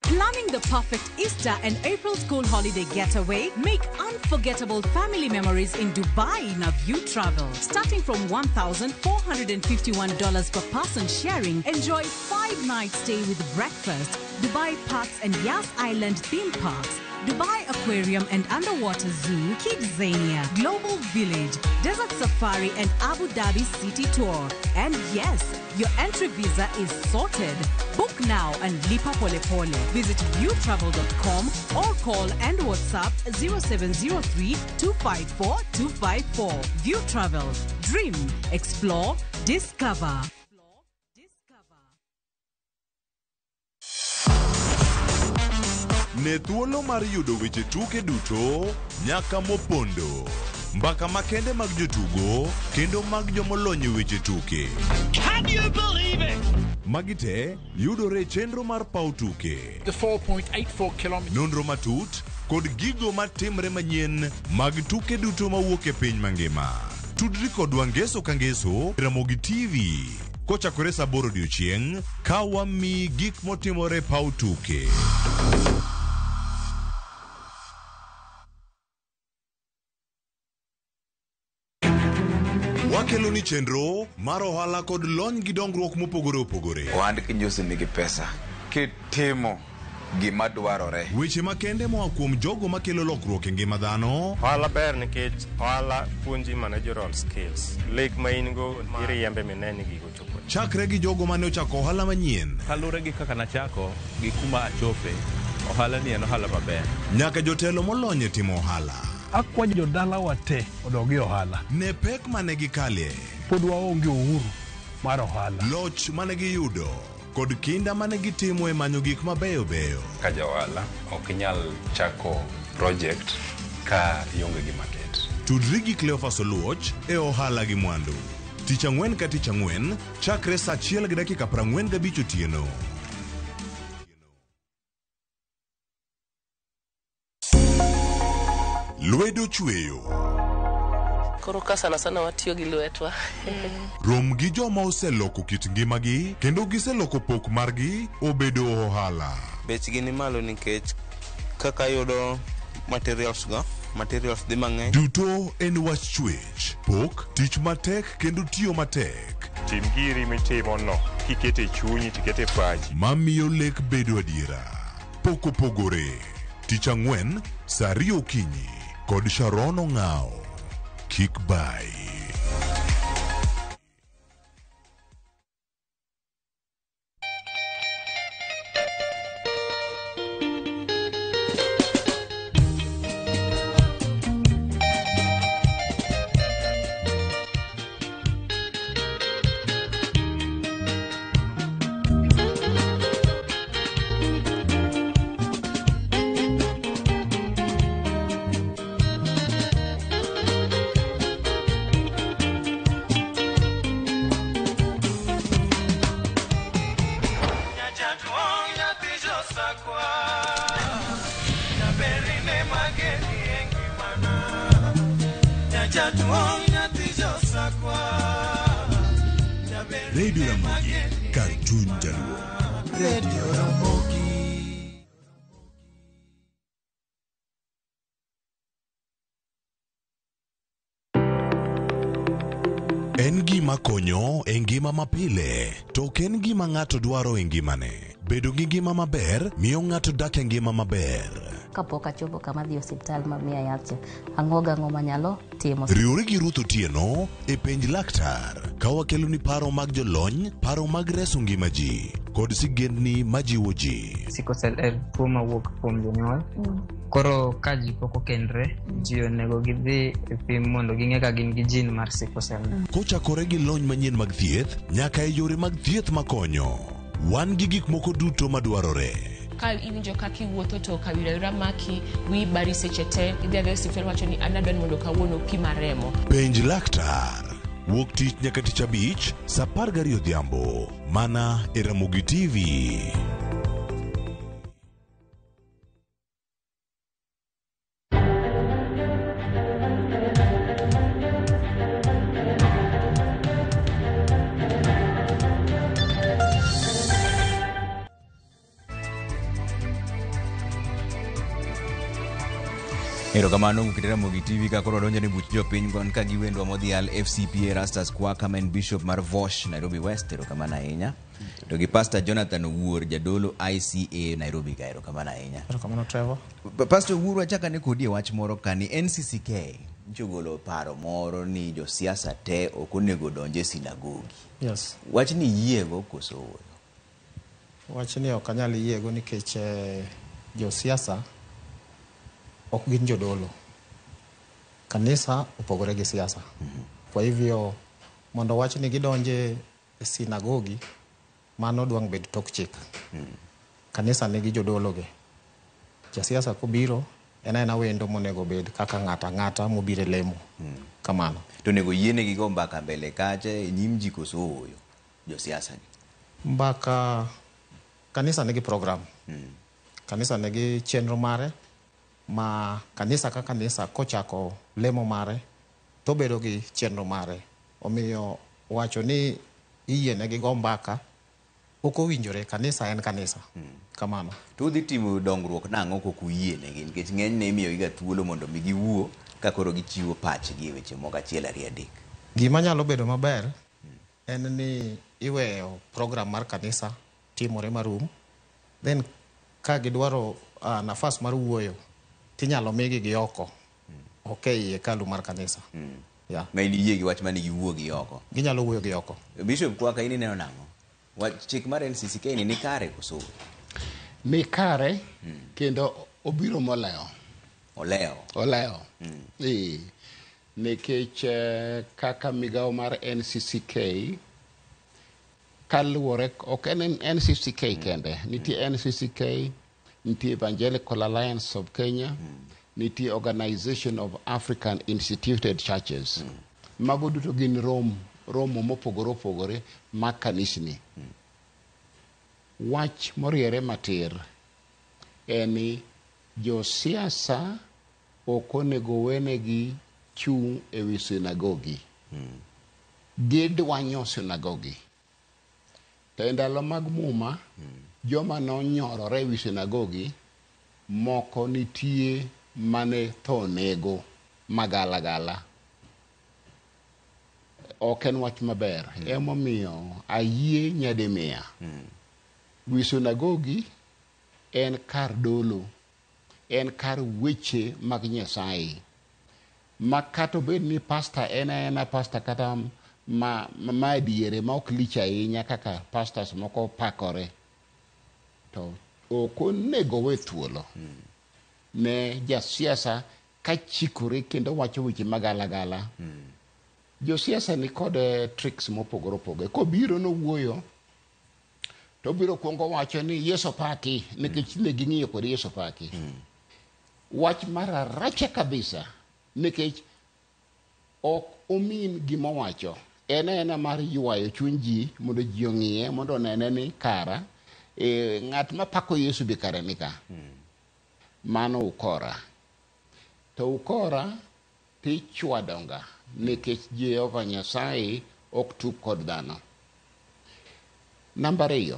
Planning the perfect Easter and April school holiday getaway? Make unforgettable family memories in Dubai in a View Travel. Starting from $1,451 per person sharing, enjoy 5-night stay with breakfast, Dubai Parks and Yas Island theme parks, Dubai Aquarium and Underwater Zoo, Kidzania, Global Village, Desert Safari and Abu Dhabi City Tour. And yes, your entry visa is sorted. Book now and lipa pole pole. Visit viewtravel.com or call and WhatsApp 0703 254 254. View Travel. Dream, explore, discover. Ne thuolo mar yudo weche tuke duto nyaka mopondo. Mbaka makende mag jotugo kendo mag jomolony e weche tuke. Can you believe it? Magi te yudore e chenro mar paw tuke. The 4.84 kilometers. Nonro matut kod gigo matimre manyien mag tuke duto mawuok e piny mangima. Tudri kodwa ngeso ka ngeso Ramogi TV kochakore saa 8 odiochieng' ka wamiyi gik motimore paw tuke. Wakelo ni chenro mar ohala kod lony gi dongruok mopogore opogore. Ohand kinyosi nigi pesa kitimo gima dwarore. Weche makende moa kuom jogo makelo lokruok e ngima dhano. Ohala ber nikech ohala puonji managerial skills. Lek ma in go iriembe mine ni gigo chopo. Chakre gi jogo mane ochako ohala manyien. Kaluwore gi kaka nachako gi kuma achope, ohala ni en ohala maber. Nyaka jotelo molony e timo ohala. Akwayo jodalawa te odog e ohala. Ne pek mane gikalie. Pod waonge uhuru mar ohala. Loch mane giyudo kod kinda mane gitimo e manyo gik mabeyo beyo. Ka ja ohala ok inyal chako project ka ionge gi market. Tudri gi Cleophas Oluoch e ohala gi mwandu. Tich ang'wen ka tich ang'wen chakre saa 1:45 otieno. Lwedo chweyo. Koro ka sana sana watiyo gi lwetwa. Rom gi joma oseloko kit ngimagi kendo giseloko pok margi obedo ohala. Bechgi ni malo nikech kaka yudo materials go, materials dhi mang'eny. Duto en wach chwech, pok, tich matek kendo tiyo matek. Tim giri mitimo no kikete chunyi tikete pachi. Mamiyo lek bedo adiera. Pok opogore. Tich ang'wen, saa ariyo okinyi kod Sharon Ong'ao. Kik bai. Radio Ramogi, kar chuny jaluo. Radio Ramogi. En gima konyo e ngima mapile, to ok en gima ng'ato dwaro e ngimane. Bedo gi ngima maber miyo ng'ato dak e ngima maber. Kapok achopo kama dhi osiptal ma miya yath cha, ang'o gang'o manyalo timo. Riwri gi Ruth Otieno e penj laktar ka wakeloni paro mag jolony, paro mag reso ngima ji kod sigendni majiwo ji. Sickle cell en tuo mawuok kuom jonyuol. Koro ka ji pok okendre, ji onego gidhi e pim mondo ging'e ka gin gi gene mar sickle cell. Kochakore gi lony manyien mag thieth nyaka e yore mag thieth makonyo. Wan gi gik moko duto madwarore. Ka iwinjo kaka iwuotho to kawira wira maki, wiyi bari seche te, idhi adhiya e osiptal wacho ni an adwa ni mondo kawuono pima remo. Penj laktar. Wuok tich nyaka tich abich, saa 12 odhiambo. Mana e Ramogi TV. Erokamano kuom Ramogi TV ka koro wadonjo ne buch jopiny wan ka gi wendwa modhial FCPA Rastus Kwaka ma en Bishop mar Vosh Nairobi West, erokamano ahinya. To gi Pastor Jonathan Owuor jadolo ICA Nairobi ka, erokamano ahinya. Erokamano Trevor. Pastor Owuor wachak ane kodi e wach moro ka ni NCCK nyocha ogolo paro moro ni josiasa te ok onego donj e sinagogi. Yes. Wachni iyiego koso ooyo? Wachni ok anyal yiego nikech josiasa ok gin jodolo. Kanisa opogore gi siasa. Kwa hivyo mondo wach ni gidonje e sinagogi mano dwang' bed tok chik. Kanisa nigi jodologe. Jasiasa kobiro en aena wendo monego bed kaka ng'ato ang'ata mobiro e lemo. Kamano. To onego yienegi go mbaka mbele kacha e nyim ji koso ooyo josiasa gi? Mbaka kanisa nigi program. Kanisa nigi chenro mare ma kanisa ka kanisa kochako lemo mare to bedo gi chenro mare. Omiyo wacho ni iyienegi go mbaka ok owinjore. Kanisa en kanisa. Kamano. To udhi timo dongruok nang'o kok uyienegi? Nikech ng'enyne imiyogiga thuolo mondo mi giwuo ka koro gichiwo pachgi e weche moko achiel ariyo adek. Gima nyalo bedo maber en ni iweyo program mar kanisa timore marum, then ka gidwaro nafas mar wuoyo tinyalo migi gi oko, ok ei hekalu mar kanisa. Yeah. Ma in iyie gi wach mane giwuo gi oko? Ginyalo wuoyo gi oko. Bishop Kwaka, in ineno nang'o? Wach chik mar NCCK ni ni kare koso? Ni kare kendo obiro molewo. Olewo. Olewo. Nikech kaka migawo mar NCCK kaluwore ok en NCCK kende, nitie NCCK, nitie Evangelical Alliance of Kenya, nitie Organization of African Instituted Churches. Mago duto gin romo mopogore opogore mag kanisni. Wach moriere matir en ni josiasa ok onego wenegi chung' ewi sinagogi. Gidwanyo sinagogi. To e ndalo mag Muma, joma nonyorore ewi sinagogi, moko nitie mane tho nego magalagala. Ok en wach maber. Emomiyo ayie nyadimiya. Wi sinagogi en kar dolo, en kar weche mag Nyasaye. Ma kata obed ni pasta en aena pasta kata ma diere ma ok lich ahinya kaka pastors moko pakore, to ok onego we thuolo ne jasiasa ka chikore kendo wacho weche magalagala. Josiasa ni kod tricks mopogore opogore. Kobiro nowuoyo, to obiro kuongo wacho ni Yesu paki, nikech ne ging'iyo kod Yesu paki. Wach mar aracha kabisa, nikech ok omin gima owacho. En aena mar ywayo chuny ji mondo ji ong'iye, mondo onene ni kara ng'at mapako Yesu be kare ni ka. Mano ukora. To ukora tichwadonga, nikech Jehova Nyasaye ok tug kod dhano. Namba 2,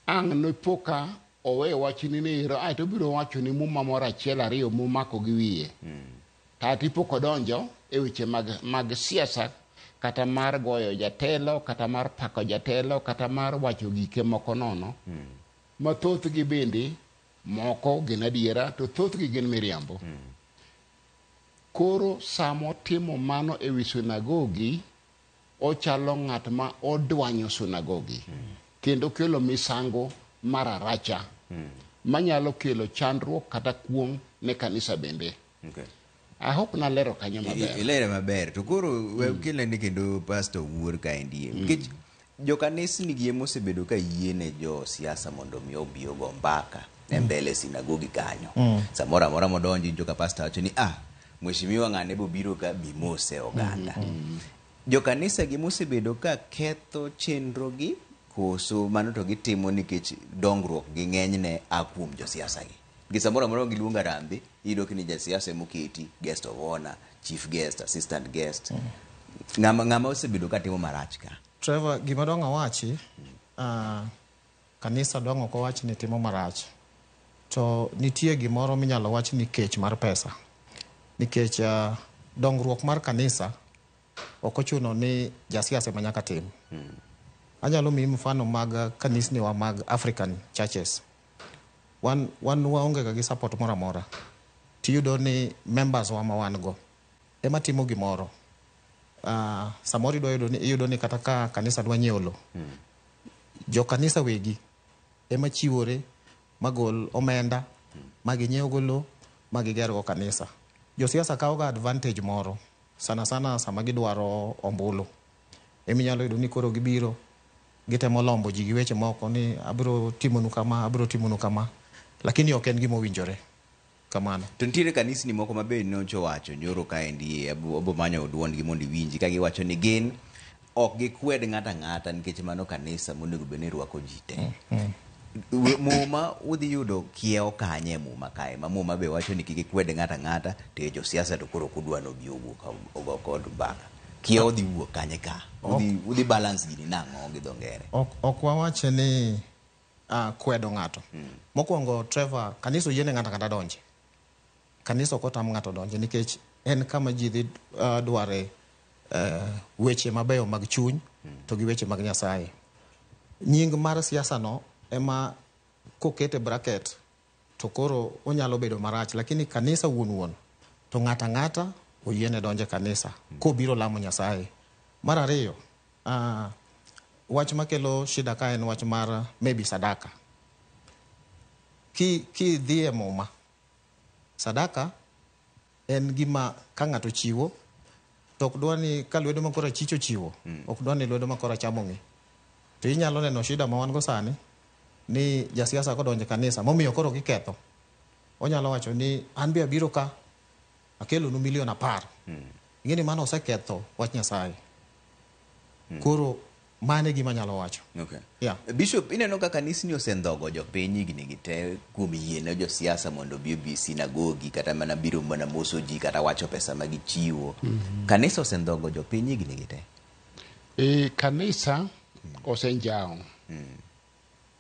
ang' nopoka owe wachni ni ero, aeto obiro wacho ni muma moro achiel ariyo momako gi wiye. Kata ipok odonjo e weche mag siasa, kata mar goyo jatelo, kata mar pako jatelo, kata mar wacho gike moko nono. Ma thothgi bende moko gin adiera, to thothgi gin miriambo. Koro sama otimo mano ewi sinagogi, ochalo ng'at ma odwanyo sinagogi. Kendo kelo misango mar aracha. Manyalo kelo chandruok kata kuong' ne kanisa bende. Okay. I hope nalero kanyo maber. Ilere maber. To koro we kele ni kendo pastor wuor kaendi. Nikech jokanisni gi emosebedo ka yiene jo siasa mondo mi obi ogo mbaka e mbele sinagogi kanyo. Samoro amora modonjo joka pastor wacho ni mheshimiwa ng'ane bo biro ka bimose oganda. Jokanisa gi mosebedo ka ketho chenro gi, koso mano to gitimo nikech dongruok gi ng'enyne a kuom josiasa gi. Gi samoro amora giluongo harambee, iyudo ni jasiasa emoketi, guest of honor, chief guest, assistant guest. Ng'ama osebedo ka timo marach ka? Trevor, gima dong' awachi, kanisa dong' ok owach ni timo marach. To nitie gimoro minyalo wach ni kech mar pesa. Nikech dongruok mar kanisa ok ochuno ni jasiasa ema nyaka tim. Anyalo miyi mfano mag kanisniwa mag African churches. Wan waonge ga gi support moro amora. Tiyudo ni members wa ma wan go ema timo gimoro. Samoro iyudo ni kata ka kanisa dwa nyiewo lo, jo kanisa wegi ema chiwore magol omenda maginyiew go lo magiger go kanisa. Josiasa kawo ga advantage moro sana sana sama gidwaro ombulu. Eminyalo yudo ni koro gibiro gitemo lombo ji gi weche moko ni abiro timonu kama, abiro timonu kama, lakini ok en gima owinjore kamano. To nitiere kanisni moko ma be nyocha owacho nyoro kaendi, obo manyo duondgi mondo iwinji ka giwacho ni gin ok gikwed ng'ato ang'ata nikech mano kanisa monego bed ni rwako ji te. Muma udhi yudo kiewo kanye e muma kae ma muma be wacho ni kik ikwed ng'ato ang'ata to josiasa to koro ok udwa ni obi owuok ogo kod mbaka. Kiewo dhi wuok kanye ka? Udhi balance gini nang'o gi dho ngere? Ok wawache ni kwedo ng'ato. Mokwongo Trevor, kanisa oyiene ng'ato ang'ata donje. Kanisa ok otam ng'ato donje nikech en kama ji dhi dware weche mabeyo mag chuny to gi weche mag Nyasaye. Nying mar siasa no ema kokete bracket to koro onyalo bedo marach, lakini kanisa wuon wuon to ng'ato ang'ata oyiene donje kanisa kobiro lamo Nyasaye. Mar ariyo, wach makelo shida ka en wach mar maybe sadaka. Ki dhi e muma, sadaka en gima ka ng'ato chiwo to ok dwa ni ka lwedo ma korachich ochiwo, ok dwa ni lwedo ma koracham ong'e. To inyalo neno shida ma wan go sani ni jasiasa kodonjo e kanisa momiyo koro giketho. Onyalo wacho ni an be abiro ka akelonu milion 10. Ing'e ni mano oseketho wach Nyasaye. Koro Mano e gima anyalo wacho. Okay. Yeah. Bishop, ineno ka kanisni osendhogo jopiny higni gi te kuom yie ne josiasa mondo obi obi sinagogi kata mana biro mana moso ji kata wacho pesa ma gichiwo. Kanisa osendhogo jopiny higni gi te. E, kanisa osenjawo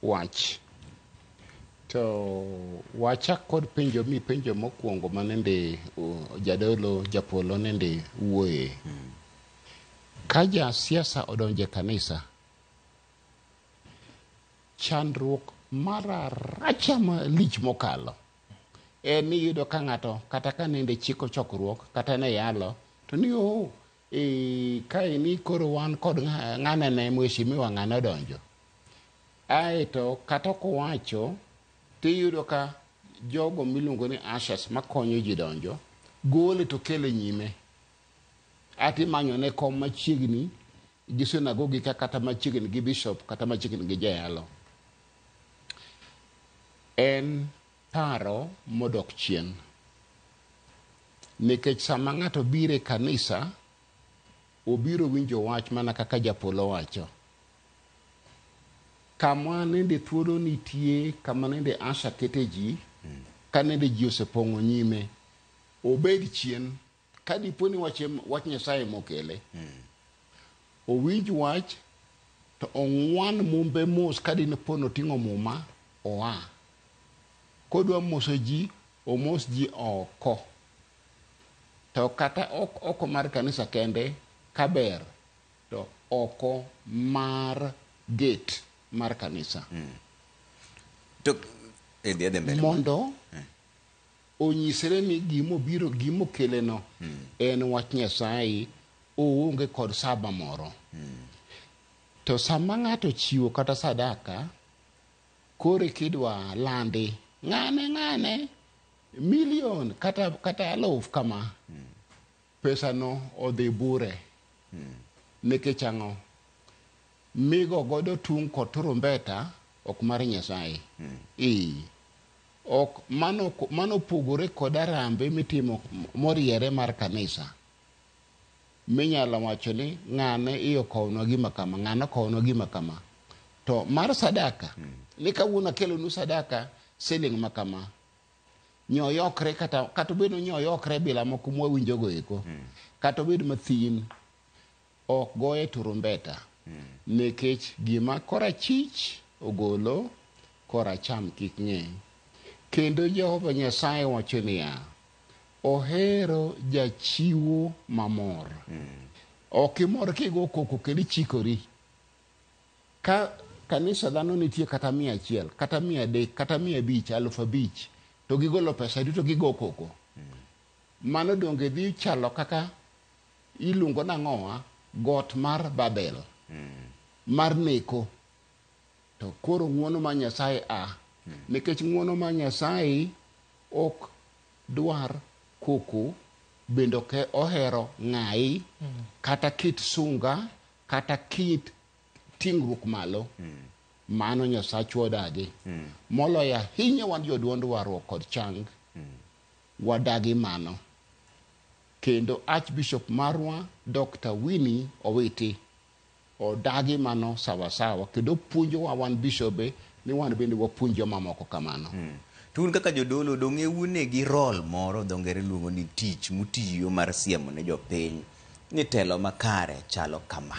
wach to wachak kod penjo mi penjo mokwongo manende jadolo japolo nende wuoye. Ka jasiasa odonjo e kanisa, chandruok mararacha malich mokalo en ni iyudo ka ng'ato kata ka nende chiko chokruok kata ne yalo to ni o e, kae ni koro wan kod ng'ane ne mheshimiwa ng'ane odonjo aeto kata ok owacho tiyudo ka jogo miluongo ni ushers makonyo ji donjo gole to kele nyime ati imanyo ne kom machiegni gi sinagogi ka kata machiegni gi bishop kata machiegni gi jayalo. En paro modok chien nikech sama ng'ato biro e kanisa obiro winjo wach mana kaka japolo wacho. Kama nende thuolo nitie, kama nende usher kete ji, ka nende ji osepong'o nyime, obed chien ka dipo ni wach, wach Nyasaye mokele. Owinj wach to ong'wan mumbe mos ka dipo noting'o muma oa. Kodwa moso ji, omos ji oko. To kata ok oko mar kanisa kende kaber to oko mar gate mar kanisa. To dhi adhi mbele. Mondo onyisre ni gimobiro gimokele no en wach Nyasaye oonge kod saba moro. To sama ng'ato chiwo kata sadaka, koro kidwa landi ng'ane ng'ane milion kata kata aluf kama, pesa no odhi bure. Nikech ang'o? Migo godo tung' kod turumbeta ok mar Nyasaye. Ee. Ok mano mano opogore kod arambe mitimo moriere mar kanisa. Minyalo wacho ni ng'ane iye okownwa gima kama, ng'ane okownwa gima kama. To mar sadaka, ni kawuono akelonu sadaka siling ma kama. Nyoyokre kata kata obedo ni nyoyokre bila moko mwawinjogo eko. Kata obed mathin, ok goye turumbeta. Nikech gima korachich ogolo, koracham kik ng'e. Kendo Jehova Nyasaye wacho niya, ohero jachiwo mamor. Ok imor kigo koko kendo ichikori. Ka kanisa dhano nitie kata 100, kata 300, kata 500, 5,000, to gigolo pesa duto gigo koko. Mano donge dhi chalo kaka iluongo nang'owa got mar Babel mar neko. To koro ng'uono mar Nyasaye a. Nikech ng'uono mar Nyasaye ok dwar koko, bende ok ohero ng'ayi, kata kit sunga, kata kit ting'ruok malo. Mano Nyasachwa odagi. Moloyo ahinya wan joduond warruok kod chang, wadagi mano. Kendo Archbishop marwa Dr. Winnie Owiti odagi mano sawasawa kendo puonjowa wan bishobe ni wan bende wapuonj jomamoko kamano. To un kaka jodolo dong'e une gi role moro dho ngere luongo ni tich mutiyo mar siemo ne jopiny ni telo makare chalo kama.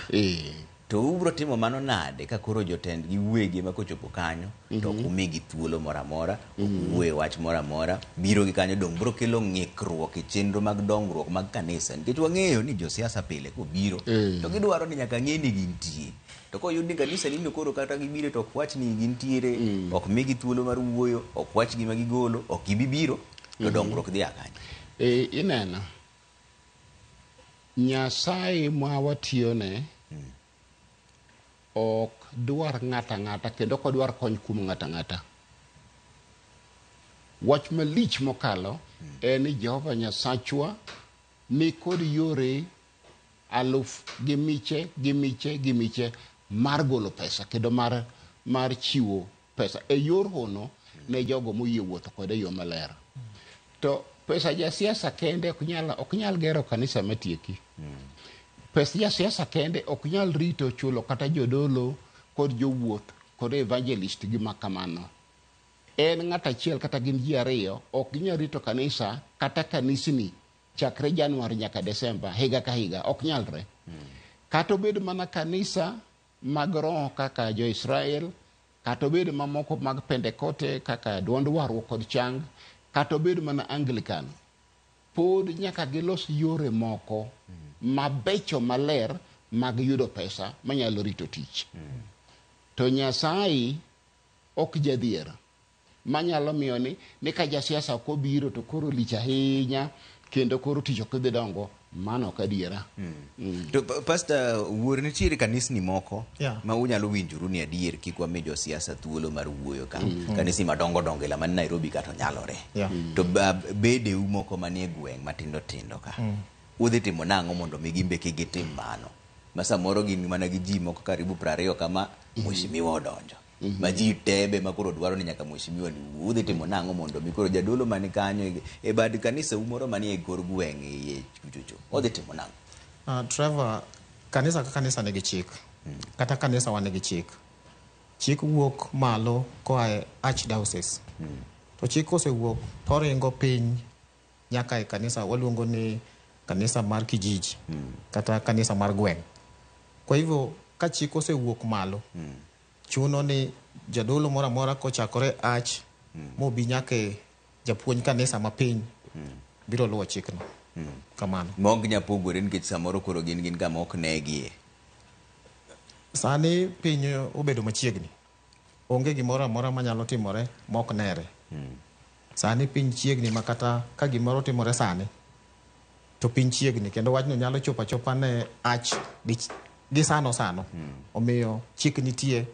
To ubro timo mano nade ka koro jotend gi wegi ema kochopo kanyo to ok umigi thuolo moro amora, ok uwuoye wach moro amora, biro gi kanyo dong bro kelo ng'ikruok e chenro mag dongruok mag kanisa nikech wang'eyo ni josiasa pile kobiro to gidwaro ni nyaka ng'e ni gintie. To koyud ni kanisa nino koro kata gibiro to ok wach ni gintiere, ok migi thuolo mar wuoyo, ok wach gima gigolo, ok gibi biro, to dongruok dhi a kanye? E, ineno Nyasaye ma watiyone ok dwar ng'ato ang'ata kendo ok odwar kony kuom ng'ato ang'ata. Wach malich mokalo en ni Jehova Nyasachwa ni kod yore aluf gi miche gi miche gi miche mar golo pesa kendo mar mar chiwo pesa e yor hono ne jogo moyie wuotho kode e yo maler. To pesa jasiasa kende ok nyal gero kanisa matieki. Pes jasiasa kende ok nyal rito chulo kata jodolo kod jowuoth kod evangelist gi makamano. En ng'at achiel kata gin ji ariyo ok ginyal rito kanisa kata kanisni chakre Januar nyaka Desemba higa ka higa, ok nyalre. Kata obed mana kanisa mag roho kaka jo-Israel, kata obed mamoko mag Pentekote kaka duond warruok kod chang, kata obed mana Anglican, pod nyaka gilos yore moko mabecho maler mag yudo pesa manyalo rito tich. To Nyasaye ok jadhier manyalo miyo ni ka jasiasa ok obiro to koro lich ahinya kendo koro tich ok dhi dongo. Mano ok adiera. To Pastor Wuor, nitiere kanisni moko ma unyalo winjoru ni adier kik wami josiasa thuolo mar wuoyo ka. Kanisni madongo dongo ila man Nairobi kata nyalore. To bedeu moko manie gweng' matindo tindo ka. Udhi timo nang'o mondo mi gimbe kik gitim mano? Ma samoro gin mana gi ji moko karibu 20 kama mheshimiwa odonjo. Ma ji tebe ma koro dwaro ni nyaka mheshimiwa ni wuo. Udhi timo nang'o mondo mi koro jadolo man kanyo e bad kanisa moro manie kor gweng' iye kuchocho. Odhi timo nang'o? Trevor, kanisa ka kanisa nigi chik. Kata kanisa wa nigi chik. Chik wuok malo koa e archdiocese. To chik osewuok to oringo piny nyaka e kanisa waluongo ni kanisa mar kijiji kata kanisa mar gweng'. Kwa hivyo ka chik osewuok malo, chuno ni jadolo moro amora kochakore arch mobi nyaka e japuonj kanisa mapiny biro luwo chikno. Kamano. Ma ok nyal pogore nikech samoro koro gin kama ok negie. Sani piny obedo machiegni. Onge gimoro amora manyalo timore mok nere. Sani piny chiegni ma kata ka gimoro timore sani to piny chiegni kendo wachno nyalo chopo achopa ne arch gi sano sano. Omiyo chik nitie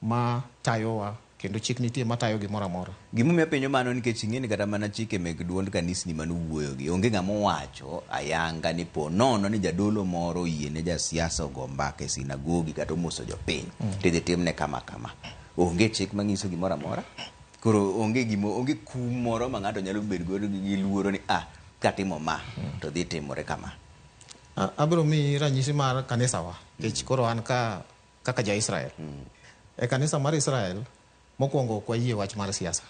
ma tayowa kendo chik nitie matayo gimoro amora. Gimomiyo apenjo mano nikech ing'e ni kata mana chike meg duond kanisni manuwuoyogi onge ng'ama owacho ayanga ni po nono ni jadolo moro oyie ne jasiasa ogo mbaka e sinagogi kata omoso jopiny tidhi timne kama kama. Onge chik manyiso gimoro amora. Koro onge kum moro ma ng'ato nyalo bedo godo gi luoro ni katimo ma to dhi timore kama. Abiro miyi ranyisi mar kanisawa nikech koro an kaka ja Israel. E kanisa mar Israel mokwongo ok wayie wach mar siasa.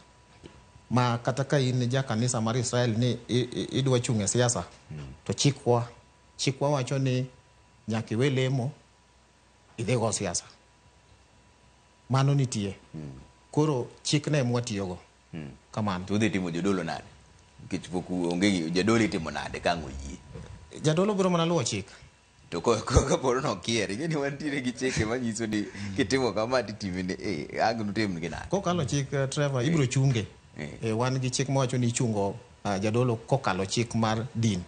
Ma kata ka in ja kanisa mar Israel ni idwa chung' e siasa to chikwa wacho ni nyaka iwe lemo idhi go siasa. Mano nitie. Koro chikne ema watiyogo. Kamano. To udhi timo jodolo nade? Nikech pok onge jadolo itimo nade ka ang' oyie? Jadolo biro mana luwo chik. To kaporo nokier, ing'e ni wantiere gi chike manyiso ni kitimo kama titime ni ang' nutim gi nade? Kokalo chik Trevor, ibiro chunge. Wan gi chik mawacho ni ichungo jadolo kokalo chik mar din.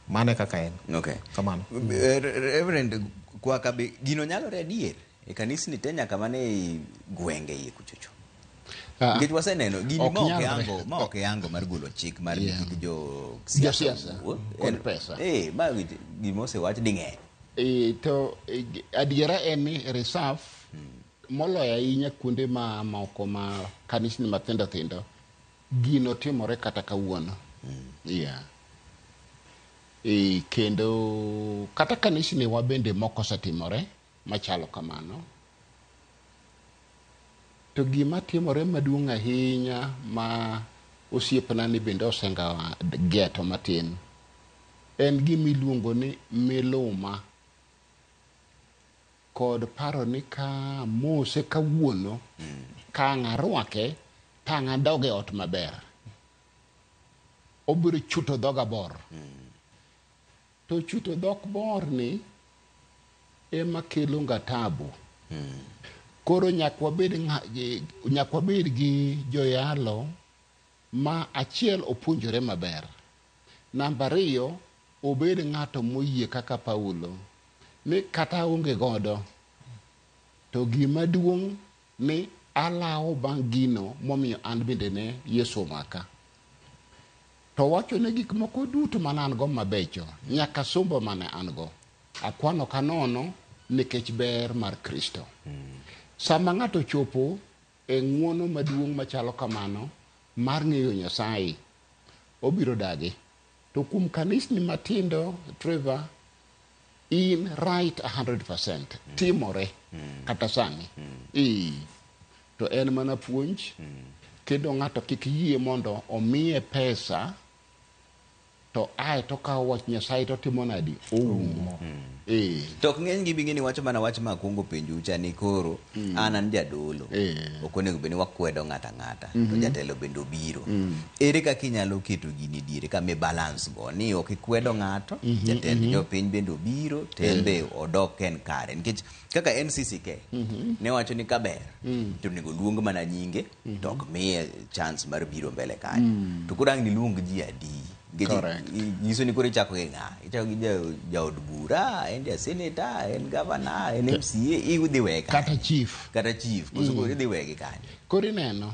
Mano e kaka en. Okay. Kamano. Reverend Kwaka be gino nyalore adier e kanisni te nyaka mana e gwenge iye kuchocho. Nikech waseneno gini ma ok yango mar golo chik mar kik jo siasa kod pesa. Ma gima osewach ding'eny. To adiera en ni reserve moloyo ahinya kuonde ma moko ma kanisni matindo tindo gino timore kata kawuono. Kendo kata kanisni wa bende moko osetimore machalo kamano. To gima timore maduong' ahinya ma osiepna ni bende osenga geto matin en gima iluongo ni miluma kod paro ni ka mose kawuono ka ang' arwake to ang' adog e ot maber, obiro chuto dhoga bor. To chuto dhok bor ni ema kelo nga tabu. Koro nyaka wabed gi joyalo ma achiel opuonjore maber. Namba ariyo, obed ng'ato moyie kaka Paulo ni kata onge godo to gima duong' ni alawo bang' gino momiyo an bende ne Yesu omaka. To wacho ne gik moko duto mane an go mabecho, nyaka sombo mane an go, akwano kanono nikech ber mar Kristo. Sama ng'ato chopo e ng'uono maduong' machalo kamano mar ng'eyo Nyasaye, obiro dagi. To kuom kanisni matindo, Trevor, In right 100%. Timore kata sani. To en mana puonj. Kendo ng'ato kik yie mondo omiye pesa to ae to kawo wach Nyasaye to timo nadi? Oumo. To ok ng'eny gi bing'e ni wacho mana wach ma akwongo penjo cha ni koro an jadolo. Ok onego bed ni wakwedo ng'ato ang'ata. To jatelo bende obiro. Ere kaka inyalo keto gini diere kama balance go ni ok ikwedo ng'ato, jatend jopiny bende obiro, to en be odok en kare. Nikech kaka NCCK ne wacho ni kaber to onego luong mana nyinge to ok miye chance mar biro mbele kanyo. To koro ang' niluong ji adi? Nyiso ni koro ichako gi ng'a? Ichako gi jaod bura, en ja senator, en governor, en MCA, idhi weye kanyo. Kata chief. Kata chief, koso koro idhi weye gi kanyo. Koro ineno,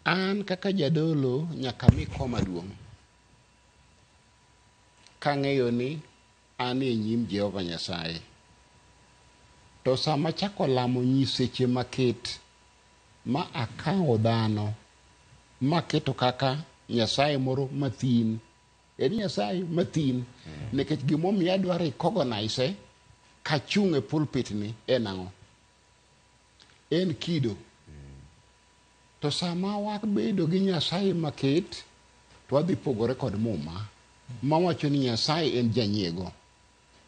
an kaka jadolo nyaka mi koma duong'. Kang'eyo ni an e nyim Jehova Nyasaye. To sama chako lamo nyiseche maket, ma akawo dhano, maketo kaka Nyasaye moro mathin. En Nyasaye mathin. Nikech gimomiyo adwa recognize kachung' e pulpit ni en ang'o? En kido. To sama wabedo gi Nyasaye maket, to wadhi pogore kod Muma, mawacho ni Nyasaye en janyiego.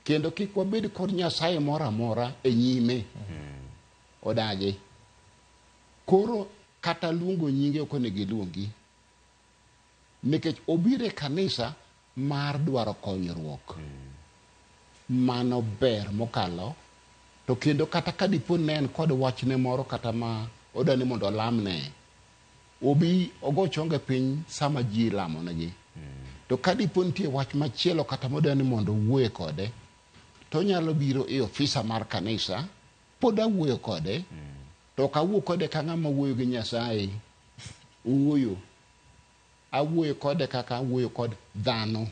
Kendo kik wabed kod Nyasaye moro amora e nyime. Odagi. Koro kata luongo nyinge ok onego iluongi. Nikech obiro e kanisa mar dwaro konyruok. Mano ber mokalo. To kendo kata ka dipo ne en kod wachne moro kata ma odwa ni mondo olamne, obi ogo chonge piny sama ji lamonegi. To ka dipo nitie wach machielo kata modwa ni mondo owuoye kode, to onyalo biro e ofisa mar kanisa, pod awuoyo kode, to ok awuo kode ka ng'ama wuoyo gi Nyasaye. Owuoyo. Awuoyo kode kaka awuoyo kod dhano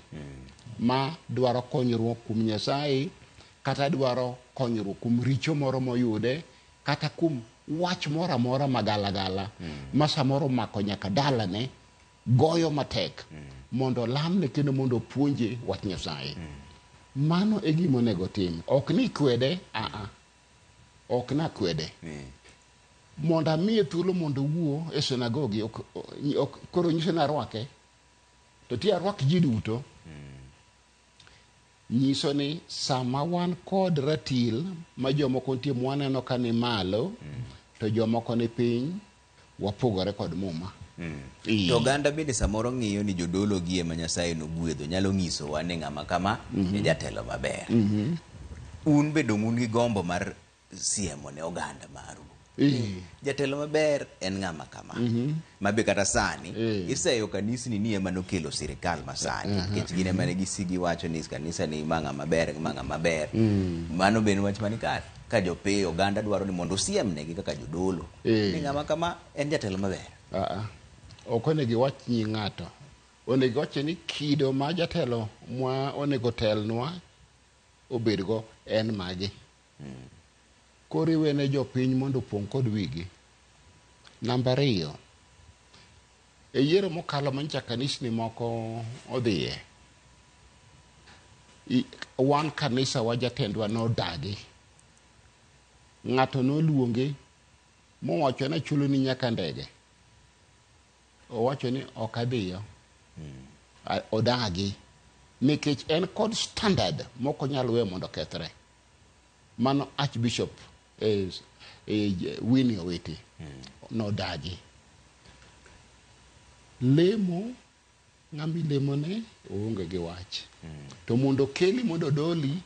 ma dwaro konyruok kuom Nyasaye, kata dwaro konyruok kuom richo moro moyude, kata kuom wach moro amora magalagala ma samoro omako nyaka dalane, goyo matek mondo olamne kendo mondo opuonje wach Nyasaye. Mano e gima onego tim. Ok ni kwede, ok nakwede. Mondo amiye thuolo mondo owuo e synagogue, ok koro nyiso ni arwake. To ti arwak ji duto. Nyiso ni sama wan kod ratil ma jomoko nitie mwaneno ka ni malo, to jomoko ni piny, wapogore kod Muma. To oganda bende samoro ng'iyo ni jodolo gi ema Nyasaye nogwedho, nyalo nyisowa ni ng'ama kama e jatelo maber. Un be dong' un gi gombo mar siemo ne oganda maru. Jatelo maber en ng'ama kama. Ma be kata sani iseyo kanisni ni ema nokelo sirikal masani. Nikech gin ema ne gisigi wacho ni kanisa ni ma ng'ama ber, ma ng'ama ber. Mano be en wach mani kare. Ka jopiny oganda dwaro ni mondo osiemnegi kaka jodolo. Ni ng'ama kama en jatelo maber. Ok onego iwach nying ng'ato. Onego iwach ni kido ma jatelo mwa onego telnwa obedgo en magi. Koro iwene jopiny mondo opong' kod wigi. Namba 2, e yiero mokalo manyicha kanisni moko odhiye, wan kanisa wa jatendwa nodagi. Ng'ato noluonge mowacho ni achulo ni nyaka ndege. Owacho ni ok adhiyo. Odagi. Nikech en kod standard mok onyal weyo mondo okethre. Mano Archbishop Winnie Owiti nodagi. Lemo, ng'ama ilemone oonge gi wach. To mondo okeli mondo odoli,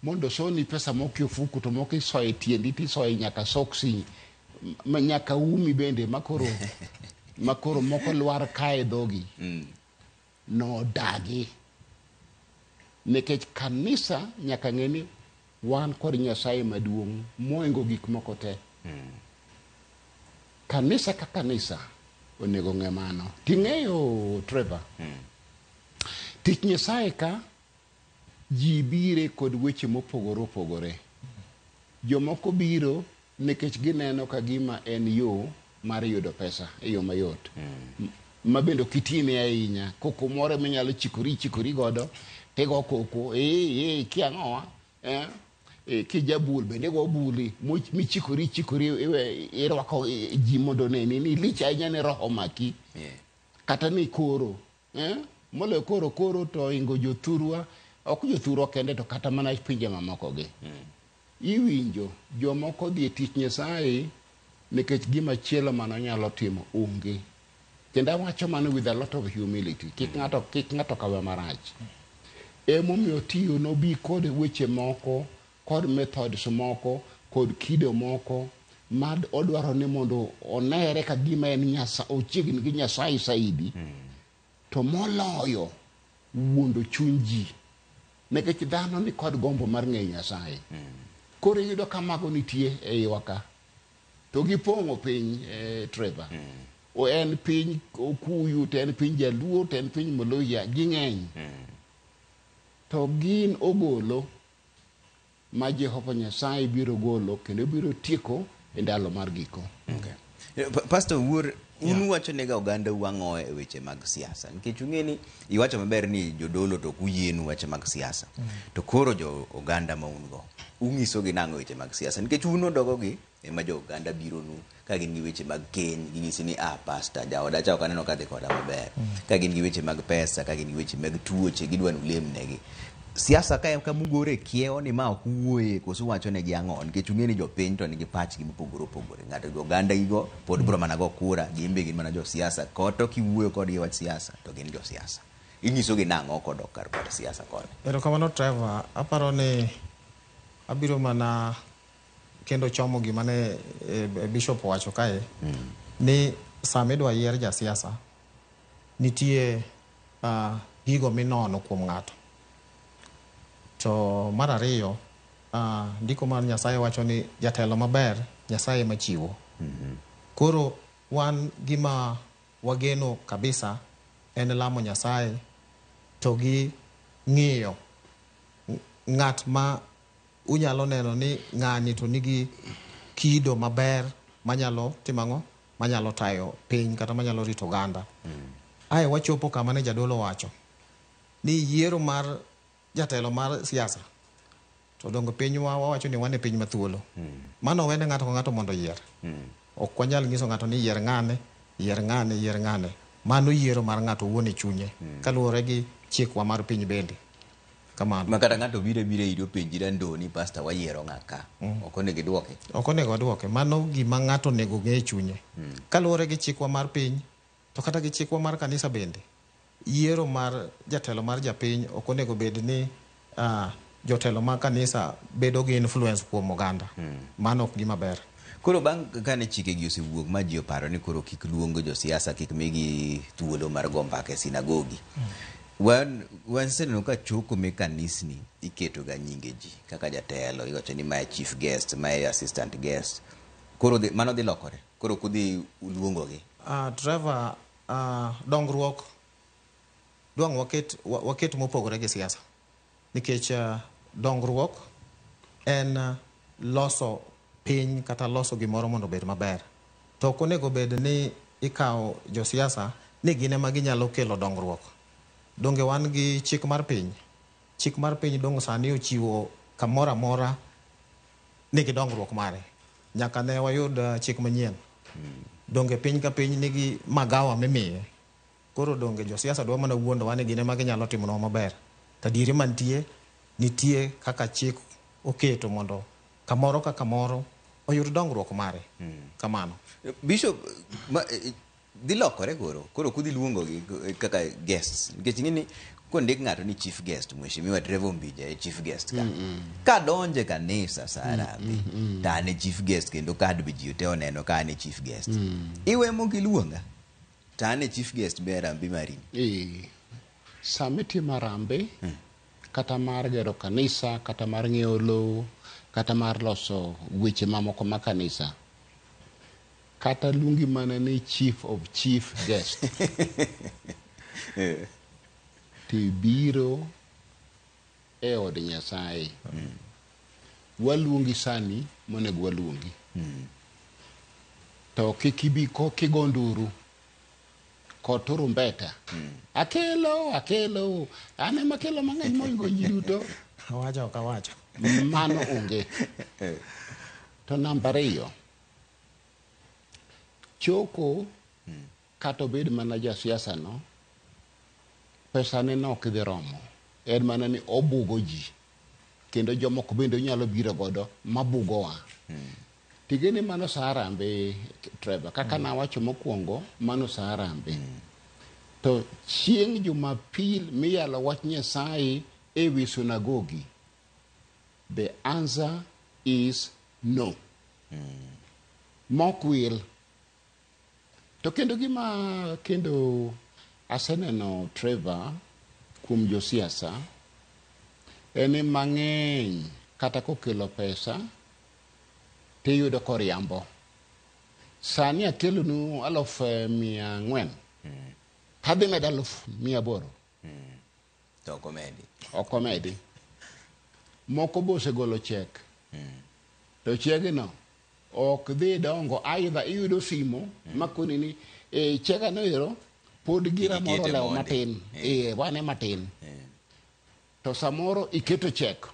mondo osoni pesa moko e ofuku to moko isoye tiendi tisoye nyaka soksi, nyaka umi bende makoro moko lwar kae dhogi. Nodagi. Nikech kanisa nyaka ng'e ni wan kod Nyasaye maduong' moingo gik moko te. Kanisa ka kanisa onego ng'e mano. Ting'eyo Trevor, tich Nyasaye ka ji bire kod weche mopogore opogore. Jomoko biro nikech gineno ka gima en yo mar yudo pesa e yo mayot. Ma bende ok itine ahinya. Koko moro minyalo chikori godo Tigo koko, kia ang'owa, kijabul bende go buli, michikori chikori iwe irwako ji mondo oneni ni lich ahinya ni roho maki. Kata ni koro, moloyo koro to ingo jothurwa, ok jothurwa kende to kata mana pinje mamoko gi. Iwinjo jomoko dhi e tich Nyasaye nikech gima chielo mano nyalo timo onge. Kendo awacho mano with a lot of humility. Kik ng'ato kawe marach. Emomiyo tiyo nobi kod weche moko, kod methods moko, kod kido moko, ma odwaro ni mondo onere ka gima en ochiegni gi Nyasaye saidi, to moloyo wuondo chuny ji. Nikech dhano ni kod gombo mar ng'eyo Nyasaye. Koro iyudo ka mago nitie e iwa ka. To gipong'o piny, Trevor. O en piny Okuyu, to en piny Jaluo, to en piny Moluhya, ging'eny. To gin ogolo ma Jehova Nyasaye biro golo kendo biro tieko e ndalo mar giko. Okay. Pastor Wuor, un wacho nega oganda wang'o e weche mag siasa. Nikech ung'e ni iwacho maber ni jodolo to ok uyienu weche mag siasa. To koro jo oganda ma un go, ung'isogi nang'o weche mag siasa? Nikech un odogogi ema jo oganda bironu ka gin gi weche mag keny, ginyisi ni pastor jaoda cha ok aneno ka dhi koda maber. Ka gin gi weche mag pesa, ka gin gi weche mag tuoche, gidwa ni ulemnegi. Siasa ka kamugore kiewo ni ma ok wuoye koso wacho negi ang'o nikech ung'e ni jopiny to nigi pachgi mopogore opogore. Ng'ato gi oganda gigo pod biro mana go kura, gin be gin mana josiasa. Koto kiwuoyo kodgi e wach siasa to gin josiasa. Inyisogi nang'o kodok kar kod siasa koni? Erokamano Trevor, aparo ni abiro mana kendo chomo gima ne Bishop owacho kae, ni sama idwa yier jasiasa nitie gigo minono kuom ng'ato. To mar ariyo, ndiko mar Nyasaye wacho ni jatelo maber Nyasaye ema chiwo. Koro wan gima wageno kabisa en lamo Nyasaye to gi ng'iyo ng'at ma unyalo neno ni ng'ani to nigi kido maber manyalo timo ang'o, manyalo tayo piny kata manyalo rito oganda. Ae wachopo kama ne jadolo wacho ni yiero mar jatelo mar siasa to dongo pinywa wawacho ni wan e piny mathuolo. Mano wene ng'ato ka ng'ato mondo oyier. Ok wanyal nyiso ng'ato ni yier ng'ane, yier ng'ane, yier ng'ane. Mano yiero mar ng'ato owuon e chunye kaluwore gi chikwa mar piny bende. Kamano. Ma kata ng'ato biro iri openji randoni, pastor wayiero ng'a ka. Ok onego idwoke. Ok onego odwoke. Mano gima ng'ato onego ng'e e chunye. Kaluwore gi chikwa mar piny to kata gi chikwa mar kanisa bende, yiero mar jatelo mar japiny ok onego bed ni jotelo mag kanisa bedo gi influence kuom oganda. Mano ok gima ber. Koro bang' kane chikegi osewuok ma ji oparo ni koro kik luong josiasa, kik migi thuolo mar go mbaka e sinagogi. Waseneno ka choko me kanisni iketo ga nyinge ji kaka jatelo, iwacho ni mae chief guest, mae assistant guest. Koro mano dhi lokore. Koro kudhi uluongogi. Trevor, dongruok dwang' waket mopogore gi siasa. Nikech dongruok en loso piny kata loso gimoro mondo obed maber. To ok onego bed ni ikawo josiasa ni gin ema ginyalo kelo dongruok. Donge wan gi chik mar piny. Chik mar piny dong sani ochiwo kamoro amora nigi dongruok mare. Nyaka ne wayud chik manyien. Donge piny ka piny nigi magawa mimiye. Koro donge josiasa dwa mana wuondowa ni gin ema ginyalo timonwa maber. To adieri mantie, nitie kaka chik oketo mondo kamoro ka kamoro oyud dongruok mare. Kamano. Bishop, dhi lokore koro. Koro kudhi luongogi kaka guests. Nikech ing'e ni kondik ng'ato ni chief guest, Mheshimiwa Trevor Ombija e chief guest ka. Ka donje kanisa sa harambee, to an e chief guest kendo kad be ji te oneno ka an e chief guest. Iwe mok iluonga, to an e chief guest be harambee mari. Sama itimo harambee, kata mar gero kanisa, kata mar ng'iewo lowo, kata mar loso weche mamoko ma kanisa, kata luongi mana ni chief of chief guest. Tibiro e od Nyasaye. Waluongi sani monego waluongi. To kik ibi kigo nduru. Kod turumbeta. Akelo, akelo, an ema akelo mang'eny moingo ji duto. Awacho ok awacho. Mano onge. To namba ariyo, choko kata obed mana jasiasa no, pesa ne no ok dhi romo. En mana ni obugo ji. Kendo jomoko bende onyalo biro godo mabugowa. Tigeni mano sa Harambee, Trevor. Kaka nawacho mokwongo, mano sa Harambee. To chieng' Jumapil miyalo wach Nyasaye e wi sunagogi, the answer is no. Mok wil. To kendo gima kendo aseneno Trevor kuom josiasa en ni mang'eny kata kokelo pesa tiyudo koriambo. Sani akelonu 4,000. Tadhi medo 800,000. To ok omedi. Ok omedi. Moko be osegolo chek. To chegno ok dhi dongo. Aidha iyudo simo makoni ni e chega no ero pod gira moro Ikete olewo mondi. matin. Wane matin. To samoro iketo chek.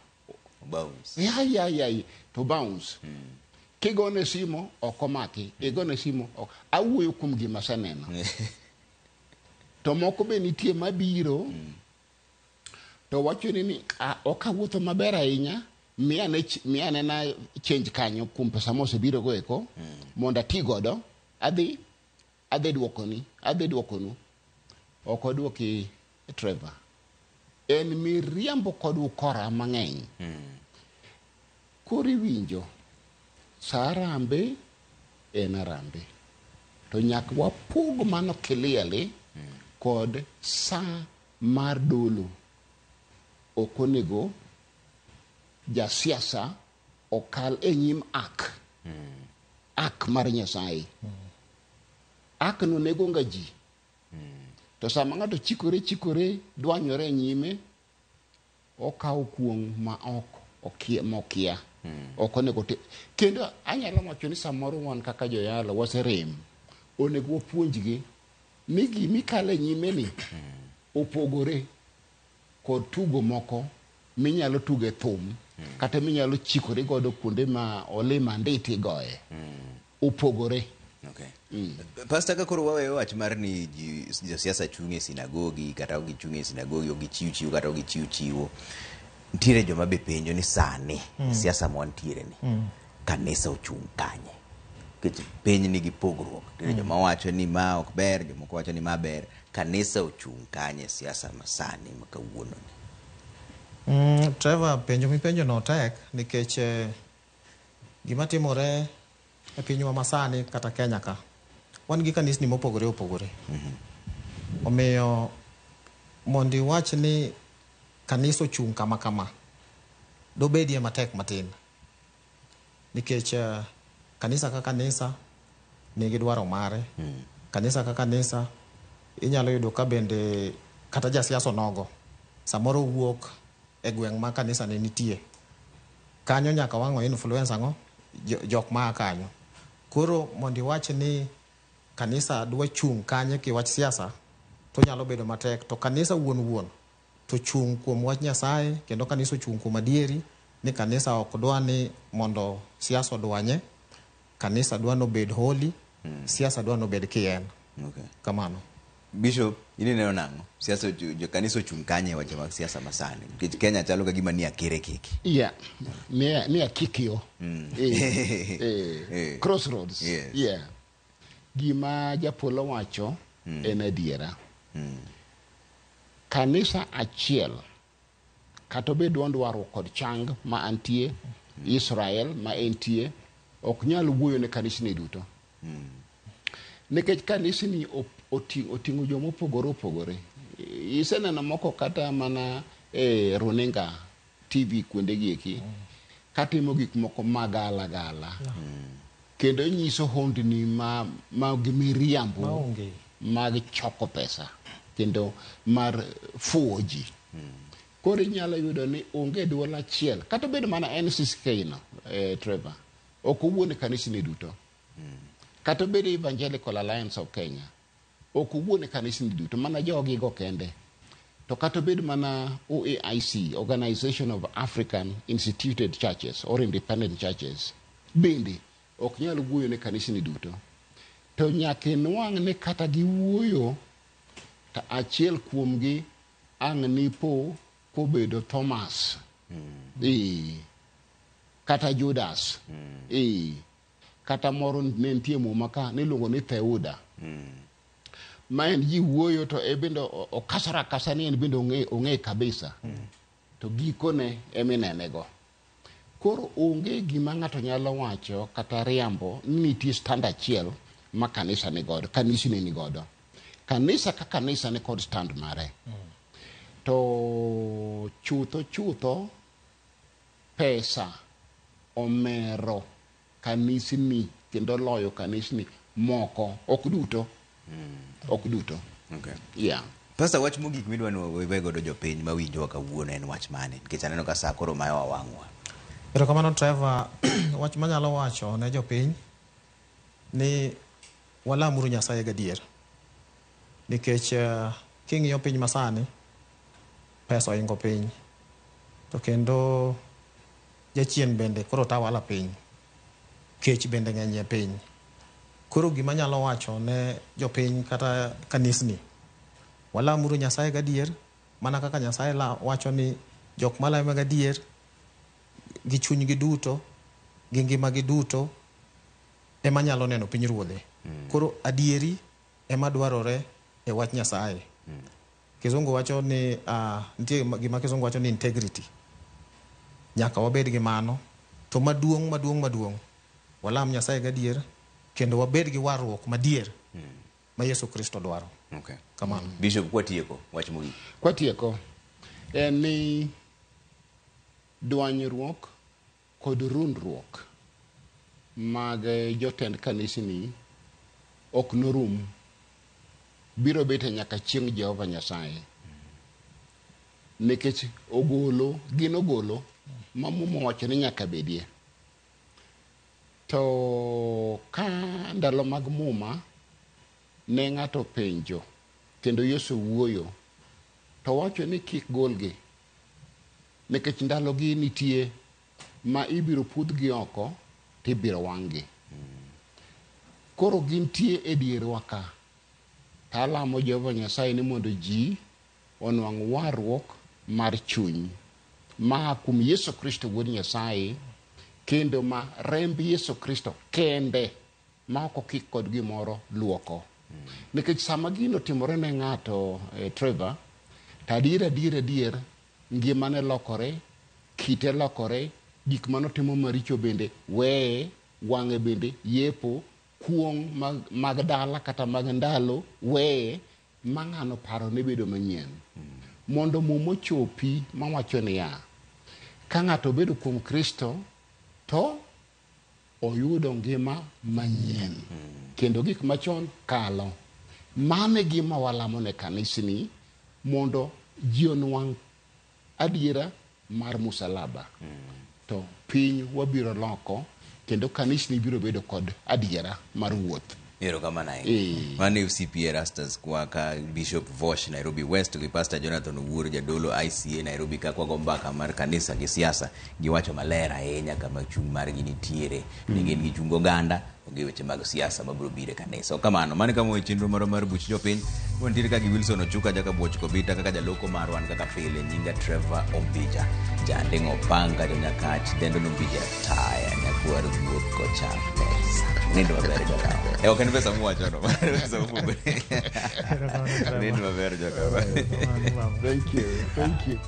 Bounce. Ya, ya, ya, to bounce. Kigone simo ok omaki. Igone simo ok. Awuoyo kuom gima aseneno. To moko be nitie mabiro to wacho ni ok awuotho maber ahinya, miya na change kanyo kuom pesa mosebiro go eko mondo ati godo, adhi dwokoni, adhi dwokonu. Ok odwoki Trevor. En miriambo kod ukora mang'eny. Koro iwinjo, sa Harambee en Harambee. To nyaka wapog mano clearly kod sa mar dolo. Ok onego jasiasa okal e nyim ak. Ak mar Nyasaye. Ak no nego nga ji. To sama ng'ato chikore dwanyore e nyime, okawo kuong' ma ok mokia. Ok onego kendo anyalo wacho ni samoro wan kaka joyalo waserem. Onego wapuonjgi ni gimikale nyime ni opogore kod tugo moko minyalo tuge thum kata minyalo chikori godo kuonde ma olima nditi goye. Opogore. Okay. Pastor, ka koro waweyo wach mar ni josiasa chung' e sinagogi kata ok gichung' e sinagogi, ok gichiw chiwo kata ok gichiw chiwo, nitiere joma be penjo ni sani siasa ma wantiere ni kanisa ochung' kanye? Nikech piny nigi pogruok. Nitiere joma wacho ni ma ok ber, jomoko wacho ni ma ber. Kanisa ochung' kanye e siasa ma sani ma kawuono ni? Trevor, penjo mipenjo no tek nikech gima timore e pinywa masani kata Kenya ka, wan gi kanisni mopogore opogore. Omiyo mondo iwach ni kanisa ochung' kama kama, dobedie matek matin. Nikech kanisa ka kanisa nigi dwaro mare. Kanisa ka kanisa inyalo yudo ka bende kata jasiasa onogo samoro wuok e gweng' ma kanisa ne nitie. Kanyo nyaka wang'o influence ang'o? Jok maa kanyo. Koro mondo iwach ni kanisa dwa chung' kanye kiwach siasa, to nyalo bedo matek. To kanisa wuon wuon to chung' kuom wach Nyasaye, kendo kanisa ochung' kuom adieri ni kanisa ok dwa ni mondo siasa odwanye. Kanisa dwa nobed holy, siasa dwa nobed kien. Okay. Kamano. Bishop, in ineno nang'o? Siasa jo kanisa ochung' kanye e weche mag siasa masani? Nikech Kenya chalo ka gima ni akere keke. Yeah. Ni akikio. Crossroads. Yes. Yeah. Gima japolo wacho en adiera. Kanisa achiel kata obed duond warruok kod chang ma antie, Israel ma entie, ok nyal wuoyo ne kanisni duto. Nikech kanisni oting'o joma opogore opogore. Iseneno moko kata mana e runinga TV kuonde gi eki, katimo gik moko magala gala. Kendo nyiso hondni mag miriambo mag choko pesa kendo mar fuwo ji. Koro inyalo yudo ni onge duol achiel kata obed mana NCCK no, Trevor, ok owuon e kanisni duto. Kata obed Evangelical Alliance of Kenya, Ok owuo ne kanisni duto, mana jogigo kende. To kata obed mana OAIC, Organization of African Instituted Churches or Independent Churches, bende ok nyal wuoyo ne kanisni duto. To nyaka inwang' ni kata giwuoyo, to achiel kuomgi ang' nipo kobedo Thomas. Kata Judas. Kata moro ne nitie Muma ka niluongo ni Theuda. Ma en ji wuoyo to e bende okasore akasa ni en bende ong'e kabisa. To gikone eminenego. Koro onge gima ng'ato nyalo wacho kata riambo ni nitie stand achiel ma kanisa ni godo, kanisni ni godo. Kanisa ka kanisa ni kod stand mare. To chutho chutho pesa omero kanisni kendo loyo kanisni moko, ok duto. Ok duto. Okay. Yeah. Pastor, wach mogik midwa ni wawe godo jopiny mawinjowa kawuono en wach mane? Nikech aneno ka saa koro mayowa wang'wa. Erokamano Trevor, wach manyalo wacho ne jopiny ni walamuru Nyasaye gadier. Nikech king'iyo piny masani, pesa ohingo piny. To kendo jachien bende koro tawala piny. Kech bende ng'eny e piny. Koro gima anyalo wacho ne jopiny kata kanisni, walamuru Nyasaye gadier, mana kaka Nyasaye wacho ni jok malame gadier gi chunygi duto, gi ngimagi duto, ema nyalo neno piny ruodhe. Koro adieri ema dwarore e wach Nyasaye. Kizungu wacho ni nitie gima kizungu wacho ni integrity. Nyaka wabed gi mano. To maduong' maduong' maduong', walam Nyasaye gadier kendo wabed gi warruok madier ma Yesu Kristo dwaro. Okay. Kamano. Bishop, kwatieko wach mogik. Kwatieko en ni dwanyruok kod rundruok mag jotend kanisni ok norum, biro bet nyaka chieng' Jehova Nyasaye. Nikech ogolo gin ogolo ma Muma owacho ni nyaka bedie. To ka ndalo mag Muma ne ng'ato penjo kendo Yesu wuoyo to wacho ni kik golgi, nikech ndalogi nitie ma ibiro pudhgi oko tibiro wang'gi. Koro gintie e dierwa ka. Talamo Jehova Nyasaye ni mondo ji onwang' warruok mar chuny maa kuom Yesu Kristo Wuod Nyasaye, kendo ma remb Yesu Kristo kende ma ok okik kod gimoro luoko. Nikech sama gino timore ne ng'ato, Trevor, to adier adier adier ngimane lokore, kite lokore, gik manotimo maricho bende weye, wang'e bende yepo, kuong' mag dala kata mag ndalo weye, ma ng'ano paro ne bedo manyien. Mondo Muma ochopi mawacho niya, ka ng'ato obedo kuom Kristo to oyudo ngima manyien, kendo gik machon kalo. Mano e gima walamo ne kanisni, mondo ji onwang' adiera mar musalaba. To piny wabiro loko, kendo kanisni biro bedo kod adiera mar wuoth. Erokamano ahinya. Mano FCP Erastus Kwaka, Bishop Vosh Nairobi West gi Pastor Jonathan Owuor jadolo ICA Nairobi ka kwago mbaka mar kanisa gi siasa. Giwacho maler ahinya kama chung' margi nitiere. Ni gin gi chung oganda, onge weche mag siasa mabiro biro e kanisa. Ok kamano, mano kama weche chenro marwa mar buch jopiny. Wantiere ka gi Wilson Ochuka jaka Buoch Kobita kaka jaloko marwa, an kaka pile nyinga Trevor Ombija. Janding'o panga jonyakach dendo nombija taya nyakwar guok kocha pesa. Nindo maber jokawa. Ok en pesa muwachono, pesa mopogore. Nindo maber jokawa. Thank you, thank you.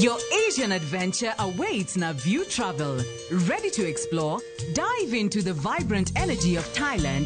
Your Asian adventure awaits Naview Travel. Ready to explore? Dive into the vibrant energy of Thailand.